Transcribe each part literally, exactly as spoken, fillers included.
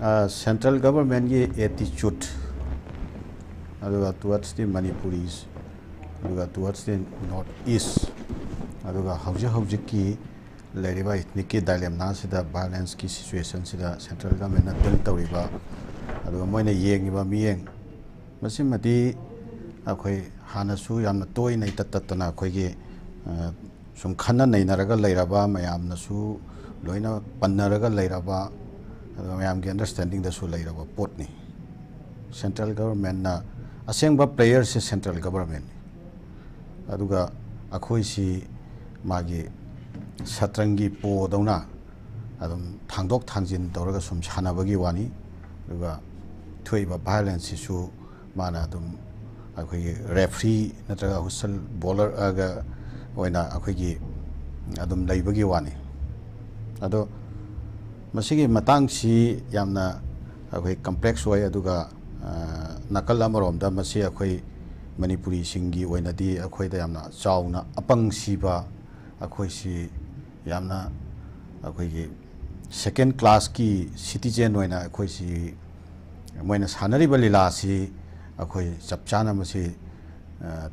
Central ꯒꯚꯔꯟꯃꯦꯟꯒꯤ ꯑꯦꯇꯤꯆꯨꯠ, ꯑꯗꯨꯒ towards the Manipuris, ꯑꯗꯨꯒ towards the North East, ꯑꯗꯨꯒ ꯍꯧꯖꯤꯛ ꯍꯧꯖꯤꯛꯀꯤ ꯂꯩꯔꯤꯕ ꯏꯊꯅꯤꯛꯀꯤ ꯗꯥꯏꯂꯦꯝꯅꯥꯁꯤꯗ, ꯚꯥꯏꯑꯣꯂꯦꯟꯁꯀꯤ ꯁꯤꯆꯨꯋꯦꯁꯟꯁꯤꯗ ꯁꯦꯟꯇ꯭ꯔꯦꯜ ꯒꯚꯔꯟꯃꯦꯟꯅ ꯗꯤꯜ ꯇꯧꯔꯤꯕ, ꯑꯗꯨꯒ ꯃꯣꯏꯅ ꯌꯦꯡꯉꯤꯕ ꯃꯤꯠꯌꯦꯡ, ꯃꯁꯤꯃꯗꯤ ꯑꯩꯈꯣꯏ ꯍꯥꯟꯅꯁꯨ ꯌꯥꯝꯅ ꯇꯣꯏꯅ ꯏꯇꯠ ꯇꯠꯇꯅ ꯑꯩꯈꯣꯏꯒꯤ ꯁꯨꯝ ꯈꯟꯅ ꯅꯩꯅꯔꯒ ꯂꯩꯔꯕ, ꯃꯌꯥꯝꯅꯁꯨ ꯂꯣꯏꯅ ꯄꯟꯅꯔꯒ ꯂꯩꯔꯕ, ꯑꯗꯨꯒ ꯃꯌꯥꯝꯒꯤ ꯑꯟꯗꯔꯁ꯭ꯇꯦꯟꯗꯤꯡꯗꯁꯨ ꯂꯩꯔꯕ ꯄꯣꯠꯅꯤ꯫ ꯁꯦꯟꯇ꯭ꯔꯦꯜ ꯒꯚꯔꯟꯃꯦꯟꯅ ꯑꯁꯦꯡꯕ ꯄ꯭ꯂꯦꯌꯔꯁꯦ ꯁꯦꯟꯇ꯭ꯔꯦꯜ ꯒꯚꯔꯟꯃꯦꯟꯅꯤ꯫ ꯑꯗꯨꯒ ꯑꯩꯈꯣꯏꯁꯤ ꯃꯥꯒꯤ ꯁꯠꯇ꯭ꯔꯪꯒꯤ ꯄꯣꯗꯧꯅ ꯑꯗꯨꯝ ꯊꯥꯡꯗꯣꯛ ꯊꯥꯡꯖꯤꯟ ꯇꯧꯔꯒ ꯁꯨꯝ ꯁꯥꯟꯅꯕꯒꯤ ꯋꯥꯅꯤ꯫ ꯑꯗꯨꯒ ꯊꯣꯛꯏꯕ ꯚꯥꯏꯑꯣꯂꯦꯟꯁꯁꯤꯁꯨ ꯃꯥꯅ ꯑꯗꯨꯝ ꯑꯩꯈꯣꯏꯒꯤ ꯔꯦꯐ꯭ꯔꯤ ꯅꯠꯇ꯭ꯔꯒ ꯍꯨꯏꯁꯜ ꯕ꯭ꯂꯣꯋꯔꯒ ꯑꯣꯏꯅ ꯑꯩꯈꯣꯏꯒꯤ ꯑꯗꯨꯝ ꯂꯩꯕꯒꯤ ꯋꯥꯅꯤ꯫ ꯑꯗꯣ ꯃꯁꯤꯒꯤ ꯃꯇꯥꯡꯁꯤ ꯌꯥꯝꯅ ꯑꯩꯈꯣꯏ ꯀꯝꯄ꯭ꯂꯦꯛꯁ ꯑꯣꯏ꯫ ꯑꯗꯨꯒ ꯅꯥꯀꯜ ꯑꯃꯔꯣꯝꯗ ꯃꯁꯤ ꯑꯩꯈꯣꯏ ꯃꯅꯤꯄꯨꯔꯤꯁꯤꯡꯒꯤ ꯑꯣꯏꯅꯗꯤ ꯑꯩꯈꯣꯏꯗ ꯌꯥꯝꯅ ꯆꯥꯎꯅ ꯑꯄꯪ ꯁꯤꯕ, ꯑꯩꯈꯣꯏꯁꯤ ꯌꯥꯝꯅ ꯑꯩꯈꯣꯏꯒꯤ ꯁꯦꯀꯦꯟ ꯀ꯭ꯂꯥꯁꯀꯤ ꯁꯤꯇꯤꯖꯦꯟ ꯑꯣꯏꯅ ꯑꯩꯈꯣꯏꯁꯤ ꯃꯣꯏꯅ ꯁꯥꯟꯅꯔꯤꯕ ꯂꯤꯂꯥꯁꯤ ꯑꯩꯈꯣꯏ ꯆꯞ ꯆꯥꯅ ꯃꯁꯤ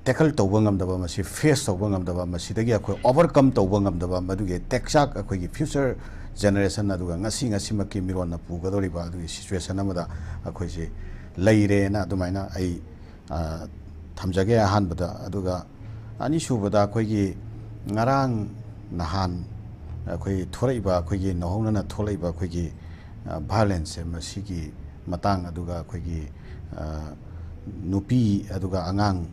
ꯇꯦꯀꯜ ꯇꯧꯕ ꯉꯝꯗꯕ, ꯃꯁꯤ ꯐꯦꯁ ꯇꯧꯕ ꯉꯝꯗꯕ, ꯃꯁꯤꯗꯒꯤ ꯑꯩꯈꯣꯏ ꯑꯣꯚꯔꯀꯝ ꯇꯧꯕ ꯉꯝꯗꯕ, ꯃꯗꯨꯒꯤ ꯇꯦꯛꯆꯥꯛ ꯑꯩꯈꯣꯏꯒꯤ ꯐ꯭ꯌꯨꯆꯔ ꯖꯦꯅꯦꯔꯦꯁꯟ ꯑꯗꯨꯒ ꯉꯁꯤ ꯉꯁꯤꯃꯛꯀꯤ ꯃꯤꯔꯣꯟꯅ ꯄꯨꯒꯗꯧꯔꯤꯕ ꯑꯗꯨꯒꯤ ꯁꯤꯆꯨꯋꯦꯁꯟ ꯑꯃꯗ ꯑꯩꯈꯣꯏꯁꯤ ꯂꯩꯔꯦꯅ ꯑꯗꯨꯃꯥꯏꯅ ꯑꯩ ꯊꯝꯖꯒꯦ ꯑꯍꯥꯟꯕꯗ꯫ ꯑꯗꯨꯒ ꯑꯅꯤꯁꯨꯕꯗ ꯑꯩꯈꯣꯏꯒꯤ ꯉꯔꯥꯡ ꯅꯍꯥꯟ ꯑꯩꯈꯣꯏ ꯊꯣꯔꯛꯏꯕ, ꯑꯩꯈꯣꯏꯒꯤ ꯅꯧꯍꯧꯅꯅ ꯊꯣꯛꯂꯛꯏꯕ ꯑꯩꯈꯣꯏꯒꯤ ꯚꯥꯏꯑꯣꯂꯦꯟꯁꯁꯦ, ꯃꯁꯤꯒꯤ ꯃꯇꯥꯡ, ꯑꯗꯨꯒ ꯑꯩꯈꯣꯏꯒꯤ ꯅꯨꯄꯤ ꯑꯗꯨꯒ ꯑꯉꯥꯡ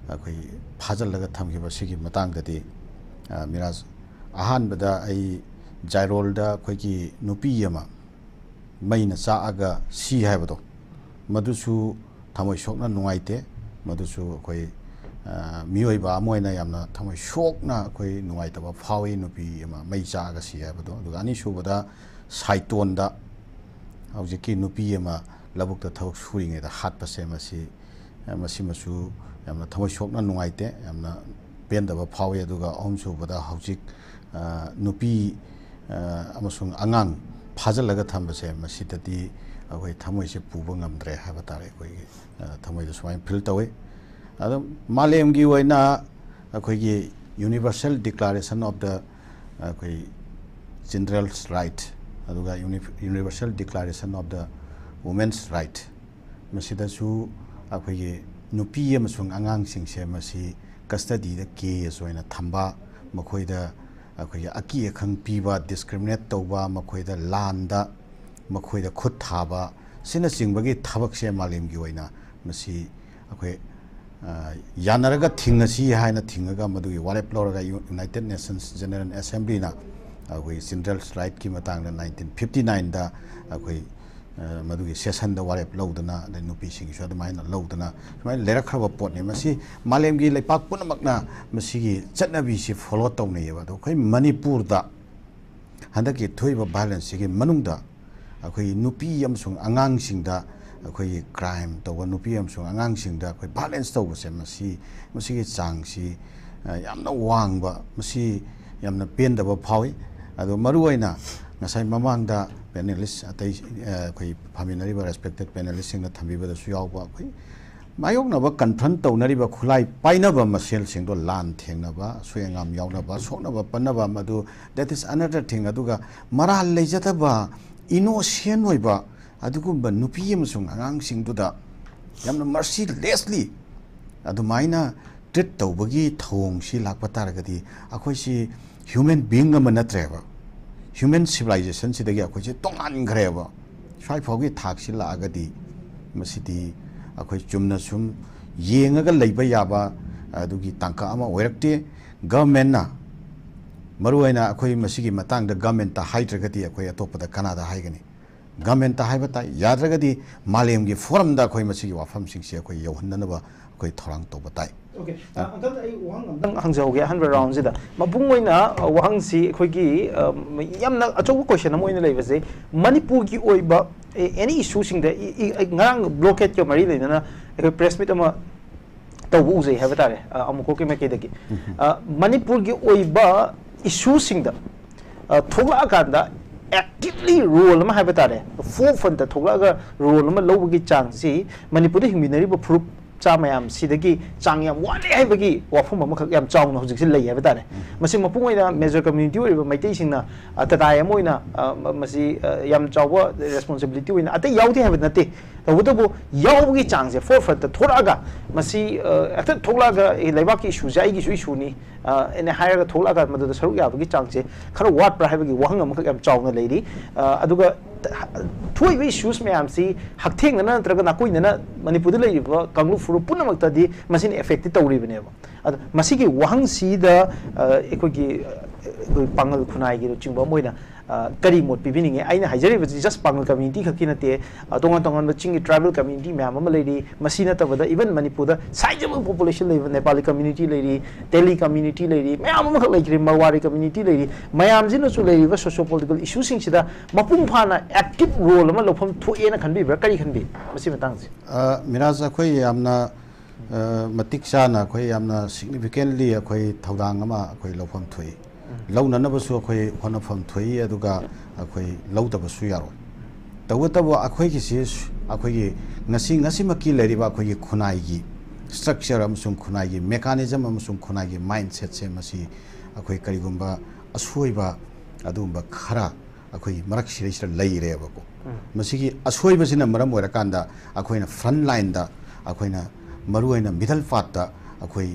ꯑꯩꯈꯣꯏ ꯐꯥꯖꯤꯜꯂꯒ ꯊꯝꯈꯤꯕ ꯁꯤꯒꯤ ꯃꯇꯥꯡꯗꯗꯤ, ꯃꯤꯔꯥꯖ, ꯑꯍꯥꯟꯕꯗ ꯑꯩ ꯖꯥꯏꯔꯣꯜꯗ ꯑꯩꯈꯣꯏꯒꯤ ꯅꯨꯄꯤ ꯑꯃ ꯃꯩꯅ ꯆꯥꯛꯑꯒ ꯁꯤ ꯍꯥꯏꯕꯗꯣ, ꯃꯗꯨꯁꯨ ꯊꯃꯣꯏ ꯁꯣꯛꯅ ꯅꯨꯡꯉꯥꯏꯇꯦ꯫ ꯃꯗꯨꯁꯨ ꯑꯩꯈꯣꯏ ꯃꯤꯑꯣꯏꯕ ꯑꯃ ꯑꯣꯏꯅ ꯌꯥꯝꯅ ꯊꯃꯣꯏ ꯁꯣꯛꯅ ꯑꯩꯈꯣꯏ ꯅꯨꯡꯉꯥꯏꯇꯕ ꯐꯥꯎꯏ, ꯅꯨꯄꯤ ꯑꯃ ꯃꯩ ꯆꯥꯛꯑꯒ ꯁꯤ ꯍꯥꯏꯕꯗꯣ꯫ ꯑꯗꯨꯒ ꯑꯅꯤꯁꯨꯕꯗ ꯁꯥꯏꯇꯣꯟꯗ ꯍꯧꯖꯤꯛꯀꯤ ꯅꯨꯄꯤ ꯑꯃ ꯂꯧꯕꯨꯛꯇ ꯊꯕꯛ ꯁꯨꯔꯤꯉꯩꯗ ꯍꯥꯠꯄꯁꯦ, ꯃꯁꯤ ꯃꯁꯤꯃꯁꯨ ꯌꯥꯝꯅ ꯊꯃꯣꯏ ꯁꯣꯛꯅ ꯅꯨꯡꯉꯥꯏꯇꯦ, ꯌꯥꯝꯅ ꯄꯦꯟꯗꯕ ꯐꯥꯎꯏ꯫ ꯑꯗꯨꯒ ꯑꯍꯨꯝꯁꯨꯕꯗ ꯍꯧꯖꯤꯛ ꯅꯨꯄꯤ ꯑꯃꯁꯨꯡ ꯑꯉꯥꯡ ꯐꯥꯖꯤꯜꯂꯒ ꯊꯝꯕꯁꯦ, ꯃꯁꯤꯗꯗꯤ ꯑꯩꯈꯣꯏ ꯊꯃꯣꯏꯁꯦ ꯄꯨꯕ ꯉꯝꯗ꯭ꯔꯦ ꯍꯥꯏꯕ ꯇꯥꯔꯦ꯫ ꯑꯩꯈꯣꯏꯒꯤ, ꯑ, ꯊꯃꯣꯏꯗ ꯁꯨꯃꯥꯏꯅ ꯐꯤꯜ ꯇꯧꯋꯤ꯫ ꯑꯗꯣ ꯃꯥꯂꯦꯝꯒꯤ ꯑꯣꯏꯅ ꯑꯩꯈꯣꯏꯒꯤ Universal Declaration of the, ꯑꯩꯈꯣꯏ, Children's Right, ꯑꯗꯨꯒ Uni-, Universal Declaration of the Women's Right, ꯃꯁꯤꯗꯁꯨ ꯑꯩꯈꯣꯏꯒꯤ ꯅꯨꯄꯤ ꯑꯃꯁꯨꯡ ꯑꯉꯥꯡꯁꯤꯡꯁꯦ ꯃꯁꯤ ꯀꯁꯇꯗꯤꯗ ꯀꯦꯁ ꯑꯣꯏꯅ ꯊꯝꯕ, ꯃꯈꯣꯏꯗ ꯑꯩꯈꯣꯏꯒꯤ ꯑꯀꯤ ꯑꯈꯪ ꯄꯤꯕ, ꯗꯤꯁꯀ꯭ꯔꯤꯃꯤꯅꯦꯠ ꯇꯧꯕ, ꯃꯈꯣꯏꯗ ꯂꯥꯟꯗ, ꯃꯈꯣꯏꯗ ꯈꯨꯠ ꯊꯥꯕ, ꯑꯁꯤꯅꯆꯤꯡꯕꯒꯤ ꯊꯕꯛꯁꯦ ꯃꯥꯂꯦꯝꯒꯤ ꯑꯣꯏꯅ ꯃꯁꯤ ꯑꯩꯈꯣꯏ, ꯑ, ꯌꯥꯅꯔꯒ ꯊꯤꯡꯉꯁꯤ ꯍꯥꯏꯅ ꯊꯤꯡꯉꯒ ꯃꯗꯨꯒꯤ ꯋꯥꯔꯦꯞ ꯂꯧꯔꯒ ꯌꯨ-, United Nations General Assemblyꯅ ꯑꯩꯈꯣꯏ ꯆꯤꯜꯗ꯭ꯔꯦꯟꯁ ꯔꯥꯏꯠꯀꯤ ꯃꯇꯥꯡꯗ nineteen fifty nineꯗ ꯑꯩꯈꯣꯏ, ꯑ, ꯃꯗꯨꯒꯤ ꯁꯦꯁꯟꯗ ꯋꯥꯔꯦꯞ ꯂꯧꯗꯅ, ꯑꯗꯩ ꯅꯨꯄꯤꯁꯤꯡꯒꯤꯁꯨ ꯑꯗꯨꯃꯥꯏꯅ ꯂꯧꯗꯅ ꯁꯨꯃꯥꯏꯅ ꯂꯩꯔꯛꯈ꯭ꯔꯕ ꯄꯣꯠꯅꯤ꯫ ꯃꯁꯤ ꯃꯥꯂꯦꯝꯒꯤ ꯂꯩꯄꯥꯛ ꯄꯨꯝꯅꯃꯛꯅ ꯃꯁꯤꯒꯤ ꯆꯠꯅꯕꯤꯁꯤ ꯐꯣꯂꯣ ꯇꯧꯅꯩꯌꯦꯕ꯫ ꯑꯗꯣ ꯑꯩꯈꯣꯏ ꯃꯅꯤꯄꯨꯔꯗ ꯍꯟꯗꯛꯀꯤ ꯊꯣꯛꯏꯕ ꯚꯥꯏꯂꯦꯟꯁꯁꯤꯒꯤ ꯃꯅꯨꯡꯗ ꯑꯩꯈꯣꯏꯒꯤ ꯅꯨꯄꯤ ꯑꯃꯁꯨꯡ ꯑꯉꯥꯡꯁꯤꯡꯗ, ꯑꯩꯈꯣꯏꯒꯤ ꯀ꯭ꯔꯥꯏꯝ ꯇꯧꯕ ꯅꯨꯄꯤ ꯑꯃꯁꯨꯡ ꯑꯉꯥꯡꯁꯤꯡꯗ ꯑꯩꯈꯣꯏ ꯚꯥꯏꯂꯦꯟꯁ ꯇꯧꯕꯁꯦ, ꯃꯁꯤ, ꯃꯁꯤꯒꯤ ꯆꯥꯡꯁꯤ, ꯑ, ꯌꯥꯝꯅ ꯋꯥꯡꯕ, ꯃꯁꯤ ꯌꯥꯝꯅ ꯄꯦꯟꯗꯕ ꯐꯥꯎꯏ꯫ ꯑꯗꯣ ꯃꯔꯨꯑꯣꯏꯅ ꯉꯁꯥꯏ ꯃꯃꯥꯡꯗ ꯄꯦꯅꯦꯂꯤꯁ ꯑꯇꯩ, ꯑ, ꯑꯩꯈꯣꯏ ꯐꯝꯃꯤꯟꯅꯔꯤꯕ ꯔꯦꯁꯄꯦꯛꯇꯦꯠ ꯄꯦꯅꯦꯂꯤꯁꯁꯤꯡꯅ ꯊꯝꯕꯤꯕꯗꯁꯨ ꯌꯥꯎꯕ, ꯑꯩꯈꯣꯏ ꯃꯥꯌꯣꯛꯅꯕ, ꯀꯟꯐ꯭ꯔꯟ ꯇꯧꯅꯔꯤꯕ ꯈꯨꯠꯂꯥꯏ ꯄꯥꯏꯅꯕ ꯃꯁꯦꯜꯁꯤꯡꯗꯣ, ꯂꯥꯟ ꯊꯦꯡꯅꯕ, ꯑꯁꯣꯏ ꯑꯉꯥꯝ ꯌꯥꯎꯅꯕ, ꯁꯣꯛꯅꯕ ꯄꯟꯅꯕ, ꯃꯗꯨ, that is another thing꯫ ꯑꯗꯨꯒ ꯃꯔꯥꯜ ꯂꯩꯖꯗꯕ, ꯏꯅꯣꯁꯦꯟ ꯑꯣꯏꯕ ꯑꯗꯨꯒꯨꯝꯕ ꯅꯨꯄꯤ ꯑꯃꯁꯨꯡ ꯑꯉꯥꯡꯁꯤꯡꯗꯨꯗ ꯌꯥꯝꯅ ꯃꯔꯁꯤꯂꯦꯁꯂꯤ ꯑꯗꯨꯃꯥꯏꯅ ꯇ꯭ꯔꯤꯠ ꯇꯧꯕꯒꯤ ꯊꯧꯑꯣꯡꯁꯤ ꯂꯥꯛꯄ ꯇꯥꯔꯒꯗꯤ, ꯑꯩꯈꯣꯏꯁꯤ ꯍ꯭ꯌꯨꯃꯦꯟ ꯕꯤꯌꯤꯡ ꯑꯃ ꯅꯠꯇ꯭ꯔꯦꯕ꯫ ꯍ꯭ꯌꯨꯃꯦꯟ ꯁꯤꯚꯤꯂꯥꯏꯖꯦꯁꯟꯁꯤꯗꯒꯤ ꯑꯩꯈꯣꯏꯁꯦ ꯇꯣꯉꯥꯟꯈ꯭ꯔꯦꯕ꯫ ꯁ꯭ꯋꯥꯏ ꯐꯥꯎꯒꯤ ꯊꯥꯛꯁꯤ ꯂꯥꯛꯑꯒꯗꯤ, ꯃꯁꯤꯗꯤ ꯑꯩꯈꯣꯏ ꯆꯨꯝꯅ ꯁꯨꯝ ꯌꯦꯡꯉꯒ ꯂꯩꯕ ꯌꯥꯕ ꯑꯗꯨꯒꯤ ꯇꯥꯡꯀꯛ ꯑꯃ ꯑꯣꯏꯔꯛꯇꯦ꯫ ꯒꯚꯔꯟꯃꯦꯟꯅ, ꯃꯔꯨꯑꯣꯏꯅ ꯑꯩꯈꯣꯏ ꯃꯁꯤꯒꯤ ꯃꯇꯥꯡꯗ ꯒꯚꯔꯟꯃꯦꯟꯠꯇ ꯍꯥꯏꯗ꯭ꯔꯒꯗꯤ ꯑꯩꯈꯣꯏ ꯑꯇꯣꯞꯄꯗ ꯀꯅꯥꯗ ꯍꯥꯏꯒꯅꯤ? ꯒꯚꯔꯟꯃꯦꯟꯠꯇ ꯍꯥꯏꯕ ꯇꯥꯏ꯫ ꯌꯥꯗ꯭ꯔꯒꯗꯤ ꯃꯥꯂꯦꯝꯒꯤ ꯐꯣꯔꯝꯗ ꯑꯩꯈꯣꯏ ꯃꯁꯤꯒꯤ ꯋꯥꯐꯝꯁꯤꯡꯁꯤ ꯑꯩꯈꯣꯏ ꯌꯧꯍꯟꯅꯅꯕ ꯑꯩꯈꯣꯏ ꯊꯧꯔꯥꯡ ꯇꯧꯕ ꯇꯥꯏ꯫ ꯑꯣꯀꯦ꯫ ꯑ, ꯑꯪꯀꯜ, ꯑꯩ ꯋꯥꯍꯪ ꯑꯝꯇꯪ ꯍꯪꯖꯍꯧꯒꯦ ꯑꯍꯥꯟꯕ ꯔꯥꯎꯟꯁꯤꯗ꯫ ꯃꯄꯨꯡ ꯑꯣꯏꯅ, ꯑ, ꯋꯥꯍꯪꯁꯤ ꯑꯩꯈꯣꯏꯒꯤ, ꯑ, ꯌꯥꯝꯅ ꯑꯆꯧꯕ ꯀꯣꯏꯁꯟ ꯑꯃ ꯑꯣꯏꯅ ꯂꯩꯕꯁꯦ, ꯃꯅꯤꯄꯨꯔꯒꯤ ꯑꯣꯏꯕ, ꯑꯦ, ꯑꯦꯅꯤ ꯏꯁꯨꯁꯤꯡꯗ, ꯏ-, ꯏ-, ꯑꯩ ꯉꯔꯥꯡ ꯕ꯭ꯂꯣꯀꯦꯠꯀ ꯃꯔꯤ ꯂꯩꯅꯅ ꯑꯩꯈꯣꯏ ꯄ꯭ꯔꯦꯁ ꯃꯤꯠ ꯑꯃ ꯇꯧꯕ ꯎꯖꯩ ꯍꯥꯏꯕ ꯇꯥꯔꯦ, ꯑ, ꯑꯃꯨꯀꯣꯛꯀꯤ ꯃꯥꯏꯀꯩꯗꯒꯤ꯫ ꯑ, ꯃꯅꯤꯄꯨꯔꯒꯤ ꯑꯣꯏꯕ ꯏꯁꯨꯁꯤꯡꯗ, ꯑ, ꯊꯣꯛꯂꯛꯑꯀꯥꯟꯗ ꯑꯦꯛꯇꯤꯚꯂꯤ ꯔꯣꯜ ꯑꯃ ꯍꯥꯏꯕ ꯇꯥꯔꯦ, ꯐꯣꯔ ꯐ꯭ꯔꯟꯠꯇ ꯊꯣꯛꯂꯛꯑꯒ ꯔꯣꯜ ꯑꯃ ꯂꯧꯕꯒꯤ ꯆꯥꯡꯁꯤ ꯃꯅꯤꯄꯨꯔꯗ ꯍꯤꯡꯃꯤꯟꯅꯔꯤꯕ ꯐꯨꯔꯨꯞ ꯆꯥ ꯃꯌꯥꯝꯁꯤꯗꯒꯤ ꯆꯥꯡ ꯌꯥꯝ ꯋꯥꯠꯂꯦ ꯍꯥꯏꯕꯒꯤ ꯋꯥꯐꯝ ꯑꯃꯈꯛ ꯌꯥꯝ ꯆꯥꯎꯅ ꯍꯧꯖꯤꯛꯁꯦ ꯂꯩ ꯍꯥꯏꯕ ꯇꯥꯔꯦ꯫ ꯃꯁꯤ ꯃꯄꯨꯡ ꯑꯣꯏꯅ ꯃꯦꯖꯔ ꯀꯝꯃ꯭ꯌꯨꯅꯤꯇꯤ ꯑꯣꯏꯔꯤꯕ ꯃꯩꯇꯩꯁꯤꯡꯅ, ꯑ, ꯇꯇꯥꯏ ꯑꯃ ꯑꯣꯏꯅ, ꯑ, ꯃ-, ꯃꯁꯤ, ꯑ, ꯌꯥꯝ ꯆꯥꯎꯕ ꯔꯦꯁꯄꯣꯟꯁꯤꯕꯤꯂꯤꯇꯤ ꯑꯣꯏꯅ ꯑꯇꯩ ꯌꯥꯎꯗꯦ ꯍꯥꯏꯕ ꯅꯠꯇꯦ꯫ ꯇꯧꯕꯇꯕꯨ ꯌꯥꯎꯕꯒꯤ ꯆꯥꯡꯁꯦ, ꯐꯣꯔ ꯐ꯭ꯔꯟꯠꯇ ꯊꯣꯛꯂꯛꯑꯒ ꯃꯁꯤ, ꯑ, ꯍꯦꯛꯇ ꯊꯣꯛꯂꯛꯑꯒ, "ꯑꯦ, ꯂꯩꯕꯥꯛꯀꯤ ꯏꯁꯨꯁꯦ ꯑꯩꯒꯤꯁꯨ ꯏꯁꯨꯅꯤ", ꯑ, ꯑꯩꯅ ꯍꯥꯏꯔꯒ ꯊꯣꯛꯂꯛꯑꯒ ꯃꯗꯨꯗ ꯁꯔꯨꯛ ꯌꯥꯕꯒꯤ ꯆꯥꯡꯁꯦ ꯈꯔ ꯋꯥꯠꯄ꯭ꯔꯥ ꯍꯥꯏꯕꯒꯤ ꯋꯥꯍꯪ ꯑꯃꯈꯛ ꯌꯥꯝ ꯆꯥꯎꯅ ꯂꯩꯔꯤ꯫ ꯑ, ꯑꯗꯨꯒ ꯊꯣꯛꯏꯕ ꯏꯁꯨꯁ ꯃꯌꯥꯝꯁꯤ ꯍꯛꯊꯦꯡꯅꯅ ꯅꯠꯇ꯭ꯔꯒ ꯅꯥꯀꯣꯏꯅꯅ ꯃꯅꯤꯄꯨꯔꯗ ꯂꯩꯔꯤꯕ ꯀꯥꯡꯂꯨꯞ ꯐꯨꯔꯨꯞ ꯄꯨꯝꯅꯃꯛꯇꯗꯤ ꯃꯁꯤꯅ ꯑꯦꯐꯦꯛꯇꯤ ꯇꯧꯔꯤꯕꯅꯦꯕ꯫ ꯑꯗꯣ ꯃꯁꯤꯒꯤ ꯋꯥꯍꯪꯁꯤꯗ, ꯑ, ꯑꯩꯈꯣꯏꯒꯤ, ꯑ, ꯑꯩꯈꯣꯏ ꯄꯥꯉꯜ ꯈꯨꯟꯅꯥꯏꯒꯤ ꯂꯨꯆꯤꯡꯕ ꯑꯃ ꯑꯣꯏꯅ, ꯑ, ꯀꯔꯤ ꯃꯣꯠ ꯄꯤꯕꯤꯅꯤꯡꯉꯤ? ꯑꯩꯅ ꯍꯥꯏꯖꯔꯤꯕꯁꯤ ꯖꯁ ꯄꯥꯉꯜ ꯀꯝꯃ꯭ꯌꯨꯅꯤꯇꯤ ꯈꯛꯀꯤ ꯅꯠꯇꯦ, ꯑ, ꯇꯣꯉꯥꯟ ꯇꯣꯉꯥꯟꯕ ꯆꯤꯡꯒꯤ ꯇ꯭ꯔꯥꯏꯕꯦꯜ ꯀꯝꯃ꯭ꯌꯨꯅꯤꯇꯤ ꯃꯌꯥꯝ ꯑꯃ ꯂꯩꯔꯤ꯫ ꯃꯁꯤ ꯅꯠꯇꯕꯗ ꯏꯚꯟ ꯃꯅꯤꯄꯨꯔꯗ ꯁꯥꯏꯖꯦꯕꯜ ꯄꯣꯄꯨꯂꯦꯁꯟ ꯂꯩꯕ ꯅꯦꯄꯥꯂꯤ ꯀꯝꯃ꯭ꯌꯨꯅꯤꯇꯤ ꯂꯩꯔꯤ, ꯇꯦꯂꯤ ꯀꯝꯃ꯭ꯌꯨꯅꯤꯇꯤ ꯂꯩꯔꯤ, ꯃꯌꯥꯝ ꯑꯃꯈꯛ ꯂꯩꯈ꯭ꯔꯦ, ꯃꯔꯋꯥꯔꯤ ꯀꯝꯃ꯭ꯌꯨꯅꯤꯇꯤ ꯂꯩꯔꯤ꯫ ꯃꯌꯥꯝꯁꯤꯅꯁꯨ ꯂꯩꯔꯤꯕ ꯁꯣꯁꯤꯌꯣ ꯄꯣꯂꯤꯇꯤꯀꯦꯜ ꯏꯁꯨꯁꯤꯡꯁꯤꯗ ꯃꯄꯨꯡ ꯐꯥꯅ ꯑꯦꯛꯇꯤꯚ ꯔꯣꯜ ꯑꯃ ꯂꯧꯐꯝ ꯊꯣꯛꯑꯦꯅ ꯈꯟꯕꯤꯕ꯭ꯔꯥ? ꯀꯔꯤ ꯈꯟꯕꯤ ꯃꯁꯤ ꯃꯇꯥꯡꯁꯦ? ꯑ, ꯃꯤꯔꯥꯖ, ꯑꯩꯈꯣꯏ ꯌꯥꯝꯅ, ꯑ, ꯃꯇꯤꯛ ꯆꯥꯅ, ꯑꯩꯈꯣꯏ ꯌꯥꯝꯅ ꯁꯤꯒꯅꯤꯐꯤꯀꯦꯟꯂꯤ ꯑꯩꯈꯣꯏ ꯊꯧꯗꯥꯡ ꯑꯃ ꯑꯩꯈꯣꯏ ꯂꯧꯐꯝ ꯊꯣꯛꯏ꯫ ꯂꯧꯅꯅꯕꯁꯨ ꯑꯩꯈꯣꯏ ꯍꯣꯠꯅꯐꯝ ꯊꯣꯛꯏ, ꯑꯗꯨꯒ ꯑꯩꯈꯣꯏ ꯂꯧꯗꯕꯁꯨ ꯌꯥꯔꯣꯏ꯫ ꯇꯧꯕꯇꯕꯨ ꯑꯩꯈꯣꯏꯒꯤꯁꯤ ꯁ-, ꯑꯩꯈꯣꯏꯒꯤ ꯉꯁꯤ, ꯉꯁꯤꯃꯛꯀꯤ ꯂꯩꯔꯤꯕ ꯑꯩꯈꯣꯏꯒꯤ ꯈꯨꯟꯅꯥꯏꯒꯤ ꯁ꯭ꯇ꯭ꯔꯛꯆꯔ ꯑꯃꯁꯨꯡ ꯈꯨꯟꯅꯥꯏꯒꯤ ꯃꯦꯀꯥꯅꯤꯖꯝ ꯑꯃꯁꯨꯡ ꯈꯨꯟꯅꯥꯏꯒꯤ ꯃꯥꯏꯟꯁꯦꯠꯁꯦ, ꯃꯁꯤ ꯑꯩꯈꯣꯏ ꯀꯔꯤꯒꯨꯝꯕ ꯑꯁꯣꯏꯕ ꯑꯗꯨꯒꯨꯝꯕ ꯈꯔ ꯑꯩꯈꯣꯏꯒꯤ ꯃꯔꯛꯁꯤꯗꯩꯁꯤꯗ ꯂꯩꯔꯦꯕꯀꯣ꯫ ꯃꯁꯤꯒꯤ ꯑꯁꯣꯏꯕꯁꯤꯅ ꯃꯔꯝ ꯑꯣꯏꯔꯀꯥꯟꯗ ꯑꯩꯈꯣꯏꯅ ꯐ꯭ꯔꯟꯠ ꯂꯥꯏꯟꯗ, ꯑꯩꯈꯣꯏꯅ ꯃꯔꯨꯑꯣꯏꯅ ꯃꯤꯗꯜ ꯄꯥꯔꯠꯇ ꯑꯩꯈꯣꯏ,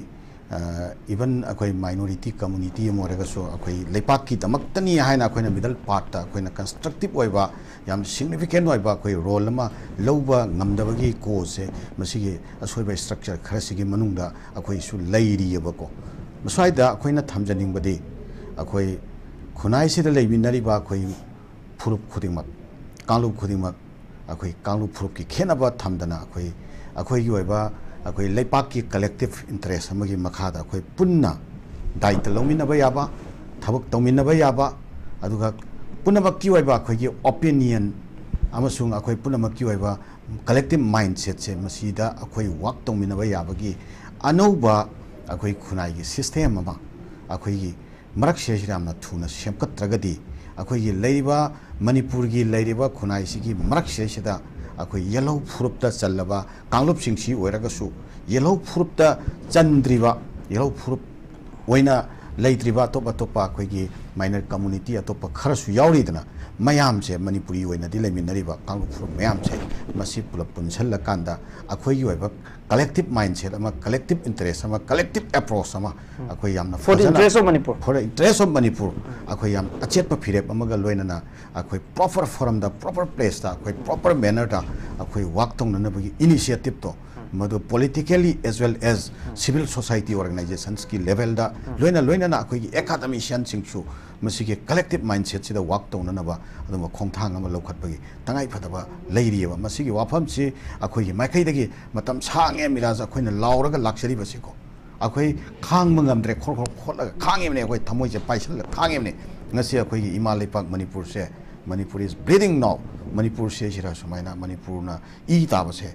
ꯑ, ꯏꯚꯟ ꯑꯩꯈꯣꯏ ꯃꯥꯏꯅꯣꯔꯤꯇꯤ ꯀꯝꯃ꯭ꯌꯨꯅꯤꯇꯤ ꯑꯃ ꯑꯣꯏꯔꯒꯁꯨ ꯑꯩꯈꯣꯏ ꯂꯩꯄꯥꯛꯀꯤꯗꯃꯛꯇꯅꯤ ꯍꯥꯏꯅ ꯑꯩꯈꯣꯏꯅ ꯃꯤꯗꯜ ꯄꯥꯔꯠꯇ ꯑꯩꯈꯣꯏꯅ ꯀꯟꯁꯇ꯭ꯔꯛꯇꯤꯚ ꯑꯣꯏꯕ, ꯌꯥꯝ ꯁꯤꯒꯅꯤꯐꯤꯀꯦꯟ ꯑꯣꯏꯕ ꯑꯩꯈꯣꯏ ꯔꯣꯜ ꯑꯃ ꯂꯧꯕ ꯉꯝꯗꯕꯒꯤ ꯀꯣꯖꯁꯦ ꯃꯁꯤꯒꯤ ꯑꯁꯣꯏꯕ ꯁ꯭ꯇ꯭ꯔꯛꯆꯔ ꯈꯔꯁꯤꯒꯤ ꯃꯅꯨꯡꯗ ꯑꯩꯈꯣꯏꯁꯨ ꯂꯩꯔꯤꯑꯕꯀꯣ꯫ ꯃꯁ꯭ꯋꯥꯏꯗ ꯑꯩꯈꯣꯏꯅ ꯊꯝꯖꯅꯤꯡꯕꯗꯤ, ꯑꯩꯈꯣꯏ ꯈꯨꯟꯅꯥꯏꯁꯤꯗ ꯂꯩꯃꯤꯟꯅꯔꯤꯕ ꯑꯩꯈꯣꯏ ꯐꯨꯔꯨꯞ ꯈꯨꯗꯤꯡꯃꯛ, ꯀꯥꯡꯂꯨꯞ ꯈꯨꯗꯤꯡꯃꯛ, ꯑꯩꯈꯣꯏ ꯀꯥꯡꯂꯨꯞ ꯐꯨꯔꯨꯞꯀꯤ ꯈꯦꯠꯅꯕ ꯊꯝꯗꯅ, ꯑꯩꯈꯣꯏ, ꯑꯩꯈꯣꯏꯒꯤ ꯑꯣꯏꯕ, ꯑꯩꯈꯣꯏ ꯂꯩꯄꯥꯛꯀꯤ ꯀꯂꯦꯛꯇꯤꯚ ꯏꯟꯇꯔꯦꯁ ꯑꯃꯒꯤ ꯃꯈꯥꯗ ꯑꯩꯈꯣꯏ ꯄꯨꯟꯅ ꯗꯥꯏꯇ ꯂꯧꯃꯤꯟꯅꯕ ꯌꯥꯕ, ꯊꯕꯛ ꯇꯧꯃꯤꯟꯅꯕ ꯌꯥꯕ, ꯑꯗꯨꯒ ꯄꯨꯝꯅꯃꯛꯀꯤ ꯑꯣꯏꯕ ꯑꯩꯈꯣꯏꯒꯤ ꯑꯣꯄꯤꯅꯤꯌꯟ ꯑꯃꯁꯨꯡ ꯑꯩꯈꯣꯏ ꯄꯨꯝꯅꯃꯛꯀꯤ ꯑꯣꯏꯕ ꯀꯂꯦꯛꯇꯤꯚ ꯃꯥꯏꯟꯁꯦꯠꯁꯦ, ꯃꯁꯤꯗ ꯑꯩꯈꯣꯏ ꯋꯥꯛ ꯇꯧꯃꯤꯟꯅꯕ ꯌꯥꯕꯒꯤ ꯑꯅꯧꯕ ꯑꯩꯈꯣꯏ ꯈꯨꯟꯅꯥꯏꯒꯤ ꯁꯤꯁꯇꯦꯝ ꯑꯃ ꯑꯩꯈꯣꯏꯒꯤ ꯃꯔꯛꯁꯤꯗꯩꯁꯤꯗ ꯌꯥꯝꯅ ꯊꯨꯅ ꯁꯦꯝꯒꯠꯇ꯭ꯔꯒꯗꯤ, ꯑꯩꯈꯣꯏꯒꯤ ꯂꯩꯔꯤꯕ ꯃꯅꯤꯄꯨꯔꯒꯤ ꯂꯩꯔꯤꯕ ꯈꯨꯟꯅꯥꯏꯁꯤꯒꯤ ꯃꯔꯛꯁꯤꯗꯩꯁꯤꯗ ꯑꯩꯈꯣꯏ ꯌꯦꯜꯍꯧ ꯐꯨꯔꯨꯞꯇ ꯆꯜꯂꯕ ꯀꯥꯡꯂꯨꯞꯁꯤꯡꯁꯤ ꯑꯣꯏꯔꯒꯁꯨ, ꯌꯦꯜꯍꯧ ꯐꯨꯔꯨꯞꯇ ꯆꯟꯗ꯭ꯔꯤꯕ, ꯌꯦꯜꯍꯧ ꯐꯨꯔꯨꯞ ꯑꯣꯏꯅ ꯂꯩꯇ꯭ꯔꯤꯕ ꯑꯇꯣꯞ ꯑꯇꯣꯞꯄ ꯑꯩꯈꯣꯏꯒꯤ minor community ꯑꯇꯣꯞꯄ ꯈꯔꯁꯨ ꯌꯥꯎꯔꯤꯗꯅ, ꯃꯌꯥꯝꯁꯦ, ꯃꯅꯤꯄꯨꯔꯤ ꯑꯣꯏꯅꯗꯤ ꯂꯩꯃꯤꯟꯅꯔꯤꯕ ꯀꯥꯡꯂꯨꯞ ꯐꯨꯔꯨꯞ ꯃꯌꯥꯝꯁꯦ, ꯃꯁꯤ ꯄꯨꯂꯞ ꯄꯨꯟꯁꯤꯜꯂꯀꯥꯟꯗ ꯑꯩꯈꯣꯏꯒꯤ ꯑꯣꯏꯕ collective mindset ꯑꯃ, collective interest ꯑꯃ, collective approach ꯑꯃ ꯑꯩꯈꯣꯏ ꯌꯥꯝꯅ For the ꯐꯖꯅ interest of Manipur. For the interest of Manipur, ꯑꯩꯈꯣꯏ ꯌꯥꯝ ꯑꯆꯦꯠꯄ ꯐꯤꯔꯦꯞ ꯑꯃꯒ ꯂꯣꯏꯅꯅ ꯑꯩꯈꯣꯏ proper forum ꯗ, proper place ꯇ, ꯑꯩꯈꯣꯏ proper manner ꯗ ꯑꯩꯈꯣꯏ work ꯇꯧꯅꯅꯕꯒꯤ initiative ꯇꯣ, ꯃꯗꯨ politically as well as civil society organizations ꯀꯤ level ꯗ, ꯂꯣꯏꯅ ꯂꯣꯏꯅꯅ ꯑꯩꯈꯣꯏꯒꯤ academician ꯁꯤꯡꯁꯨ ꯃꯁꯤꯒꯤ collective mindset ꯁꯤꯗ work ꯇꯧꯅꯅꯕ ꯑꯗꯨꯝꯕ ꯈꯣꯡꯊꯥꯡ ꯑꯃ ꯂꯧꯈꯠꯄꯒꯤ ꯇꯉꯥꯏꯐꯗꯕ ꯂꯩꯔꯤꯑꯕ꯫ ꯃꯁꯤꯒꯤ ꯋꯥꯐꯝꯁꯤ ꯑꯩꯈꯣꯏꯒꯤ ꯃꯥꯏꯀꯩꯗꯒꯤ ꯃꯇꯝ ꯁꯥꯡꯉꯦ ꯃꯤꯔꯥꯖ ꯑꯩꯈꯣꯏꯅ ꯂꯥꯎꯔꯒ ꯂꯥꯛꯆꯔꯤꯕꯁꯤꯀꯣ꯫ ꯑꯩꯈꯣꯏ ꯈꯥꯡꯕ ꯉꯝꯗ꯭ꯔꯦ, ꯈꯣꯔ ꯈꯣꯔ ꯈꯣꯠꯂꯒ ꯈꯥꯡꯉꯤꯕꯅꯦ, ꯑꯩꯈꯣꯏ ꯊꯃꯣꯏꯁꯦ ꯄꯥꯏꯁꯤꯜꯂꯒ ꯈꯥꯡꯉꯤꯕꯅꯦ꯫ ꯉꯁꯤ ꯑꯩꯈꯣꯏꯒꯤ ꯏꯃꯥ ꯂꯩꯄꯥꯛ ꯃꯅꯤꯄꯨꯔꯁꯦ, Manipur is bleeding now, ꯃꯅꯤꯄꯨꯔꯁꯦ ꯁꯤꯗ ꯁꯨꯃꯥꯏꯅ ꯃꯅꯤꯄꯨꯔꯅ ꯏ ꯇꯥꯕꯁꯦ,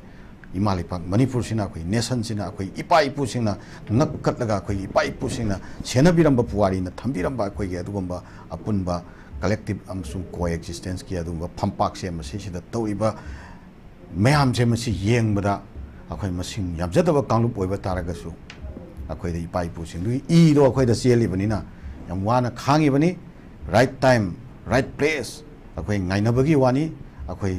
ꯏꯃꯥ ꯂꯩꯄꯥꯛ ꯃꯅꯤꯄꯨꯔꯁꯤꯅ, ꯑꯩꯈꯣꯏ nation ꯁꯤꯅ, ꯑꯩꯈꯣꯏ ꯏꯄꯥ ꯏꯄꯨꯁꯤꯡꯅ ꯉꯛꯀꯠꯂꯒ, ꯑꯩꯈꯣꯏꯒꯤ ꯏꯄꯥ ꯏꯄꯨꯁꯤꯡꯅ ꯁꯦꯟꯅꯕꯤꯔꯝꯕ, ꯄꯨꯋꯥꯔꯤꯅ ꯊꯝꯕꯤꯔꯝꯕ ꯑꯩꯈꯣꯏꯒꯤ ꯑꯗꯨꯒꯨꯝꯕ ꯑꯄꯨꯟꯕ collective ꯑꯃꯁꯨꯡ co-existence ꯀꯤ ꯑꯗꯨꯒꯨꯝꯕ ꯐꯝꯄꯥꯛꯁꯦ, ꯃꯁꯤꯁꯤꯗ ꯇꯧꯔꯤꯕ ꯃꯌꯥꯝꯁꯦ, ꯃꯁꯤ ꯌꯦꯡꯕꯗ ꯑꯩꯈꯣꯏ ꯃꯁꯤꯡ ꯌꯥꯝꯖꯗꯕ ꯀꯥꯡꯂꯨꯞ ꯑꯣꯏꯕ ꯇꯥꯔꯒꯁꯨ, ꯑꯩꯈꯣꯏꯗ ꯏꯄꯥ ꯏꯄꯨꯁꯤꯡꯗꯨꯒꯤ ꯏꯗꯣ ꯑꯩꯈꯣꯏꯗ ꯆꯦꯜꯂꯤꯕꯅꯤꯅ ꯌꯥꯝ ꯋꯥꯅ ꯈꯥꯡꯉꯤꯕꯅꯤ꯫ Right time, right place ꯑꯩꯈꯣꯏ ꯉꯥꯏꯅꯕꯒꯤ ꯋꯥꯅꯤ꯫ ꯑꯩꯈꯣꯏ,